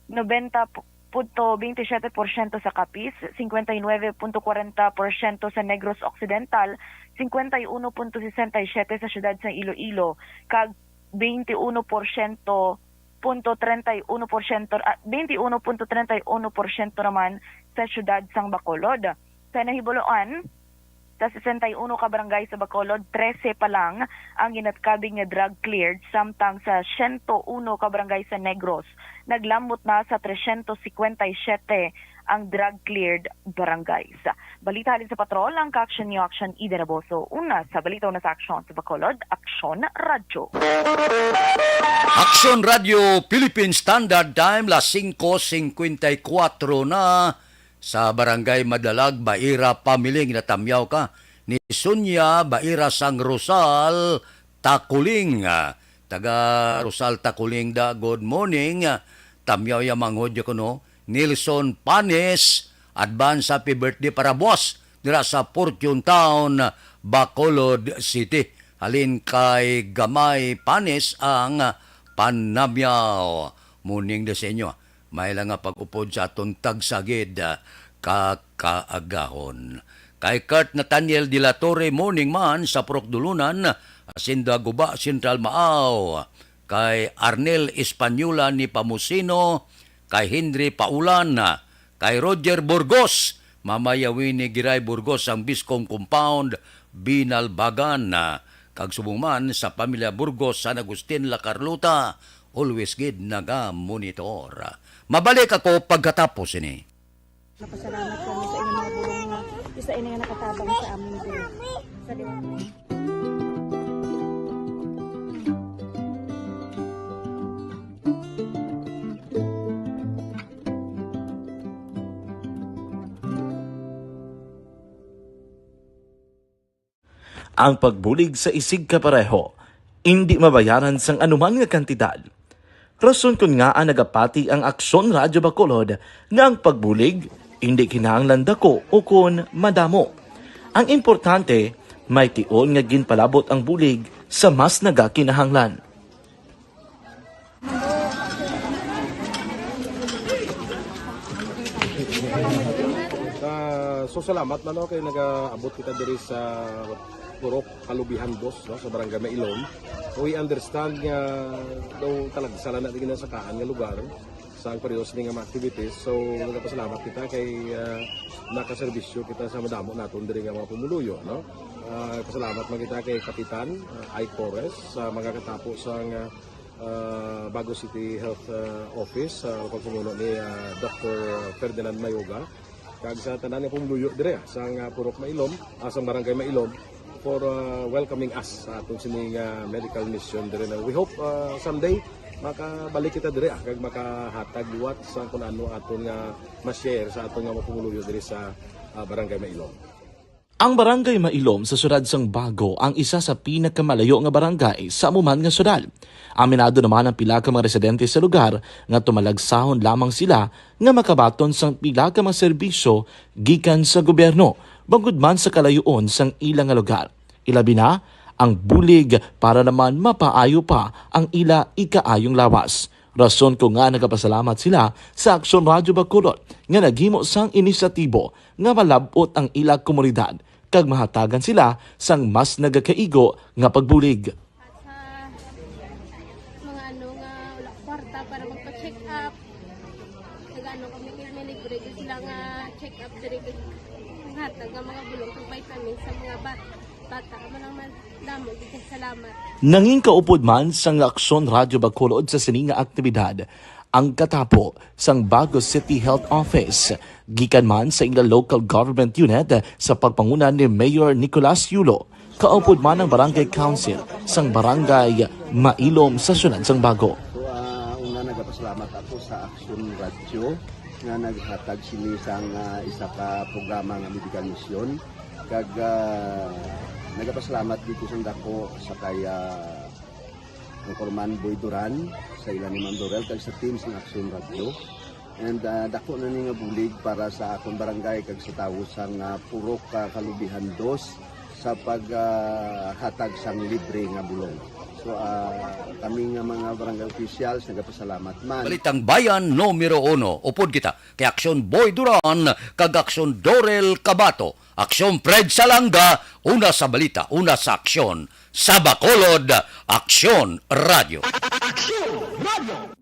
nobenta punto bente siyete porsyento sa Capiz, singkwenta y nuebe punto kwarenta porsyento sa Negros Occidental, singkwenta y uno punto sesenta y siyete sa siyudad sa Iloilo, kag bente uno porsyento punto treinta y uno porsyento, ah, bente uno punto treinta y uno porsyento naman sa siyudad sang Bacolod. Sa nahibaluan, sa sesenta y uno ka barangay sa Bacolod, trese pa lang ang ginatkabig nga drug cleared, samtang sa siyento uno ka barangay sa Negros, naglambot na sa tresyentos singkwenta y siyete ang drug cleared barangays. Balita halin sa Patrol, ang ka-action niyo, Action Ida Naboso. Una sa balita, una sa Action sa Bacolod, Action Radyo. Action Radio Philippine Standard Time, las singko singkwenta y kwatro na. Sa Barangay Madalag, Baira Pamiling, natamyaw ka ni Sonia Baira sang Rosal Takuling. Ah, taga Rosal Takuling da, good morning. Ah, tamyaw ya manghod ya kuno. Nelson Panes, advance happy birthday para buwas dira sa Fortune Town, Bacolod City. Halin kay Gamay Panes ang panamyaw. Morning da sa inyo. May lang nga pag-upod sa aton tagsa gid, ah, ka kaagahon. Kay Kurt Nathaniel de la Torre, morning man sa Purok Dulunan, Hacienda Guba, Central Maaw. Kay Arnel Española ni Pamusino, kay Henry Paulan, kay Roger Burgos, Mama Yawini Giray Burgos, ang Biskong Compound, Binalbagan, kag subong man sa pamilya Burgos, San Agustin, La Carlota, always gid naga-monitor. Mabalik ako pagkatapos ini. Napasalamat kami sa inyong mga bulong nga isa ini nga nakatabang sa amin diri sa liwanag. Ang pagbulig sa isigkapareho indi mabayaran sang anuman nga kantidad. Rason kon ngaa nagapati ang Aksyon Radyo Bacolod nga ang pagbulig indi kinahanglan dako ukon madamo. Ang importante, may tion nga ginpalabot ang bulig sa mas nagakinahanglan. Ah, so, salamat man, no, kay nagaabot kita diri sa Purok Kalubihan, boss, no, sa Barangay Mailom. We understand nga daw talagsa lang na di ginasakaan nga lugar sa ang pareho sini nga mga activities. So, nagapasalamat kita kay, ah, nakaserbisyo kita sa madamo naton diri nga mga pumuluyo, no? Ah, pasalamat man kita kay Kapitan, ah, Ike Torres, sa mga katapo sa nga, ah, Bago City Health, ah, Office, sa pagpamuno ni, ah, Doctor Ferdinand Mayoga, kag sa tanan nga pumuluyo diri, ah, sa nga Purok Mailom, ah, sa Barangay Mailom, for, ah, welcoming us sa aton sini nga medical mission diri na. We hope, ah, someday makabalik kita diri, ah, kag makahatag liwat sa kun ano aton nga ma-share sa aton nga mga pumuluyo diri sa, ah, Barangay Mailom. Ang Barangay Mailom sa siyudad sang Bago ang isa sa pinakamalayo nga barangay sa amo man nga siyudad. Aminado naman ang pila ka mga residente sa lugar nga tumalagsahon lamang sila nga makabaton sang pila ka mga serbisyo gikan sa gobyerno, bangod man sa kalayoon sang ila nga lugar. Ilabi na ang bulig para naman mapaayo pa ang ila ikaayong lawas. Rason ko nga nagapasalamat sila sa Aksyon Radyo Bacolod nga naghimo sang inisyatibo nga malab-ot ang ila komunidad kag mahatagan sila sang mas nagakaigo nga pagbulig. At sa mga ano nga wala kwarta para magpa-check up, nag-ano kami, kay may libre gyud sila nga check up diri, kay hatag nga mga bulong kag vitamins sa mga bat-, bata. Amo lang man, damo gyud kay salamat. Nangin kaupod man sang Aksyon Radyo Bacolod sa sini nga aktibidad ang katapo sang Bago City Health Office, gikan man sa ila local government unit sa pagpanguna ni Mayor Nicolas Yulo. Kaupod man ang Barangay Council sang Barangay Mailom sa siyudad sang Bago. So, ah, una, nagapasalamat ako sa Aksyon Radyo nga naghatag sini sang, ah, isa ka programa nga medical mission. Kag, ah, nagapasalamat dito sa dako sa kay, ah, Anchorman Boy Duran, sa ila ni Ma'am Dorel, kag sa team sang Action Radio. And, ah, dako na ni nga bulig para sa akon barangay kag sa tawo sang, ah, Purok, ah, Kalubihan Dos sa pag, ah, hatag sang libre nga bulong. So, ah, kami nga mga barangay officials nagapasalamat man. Balitang Bayan numero uno, upod kita kay Aksyon Boy Duran kag Aksyon Dorel Cabato. Aksyon Fred Salanga, una sa balita, una sa aksyon. Sa Bacolod, Aksyon Radio. Aksyon Radio.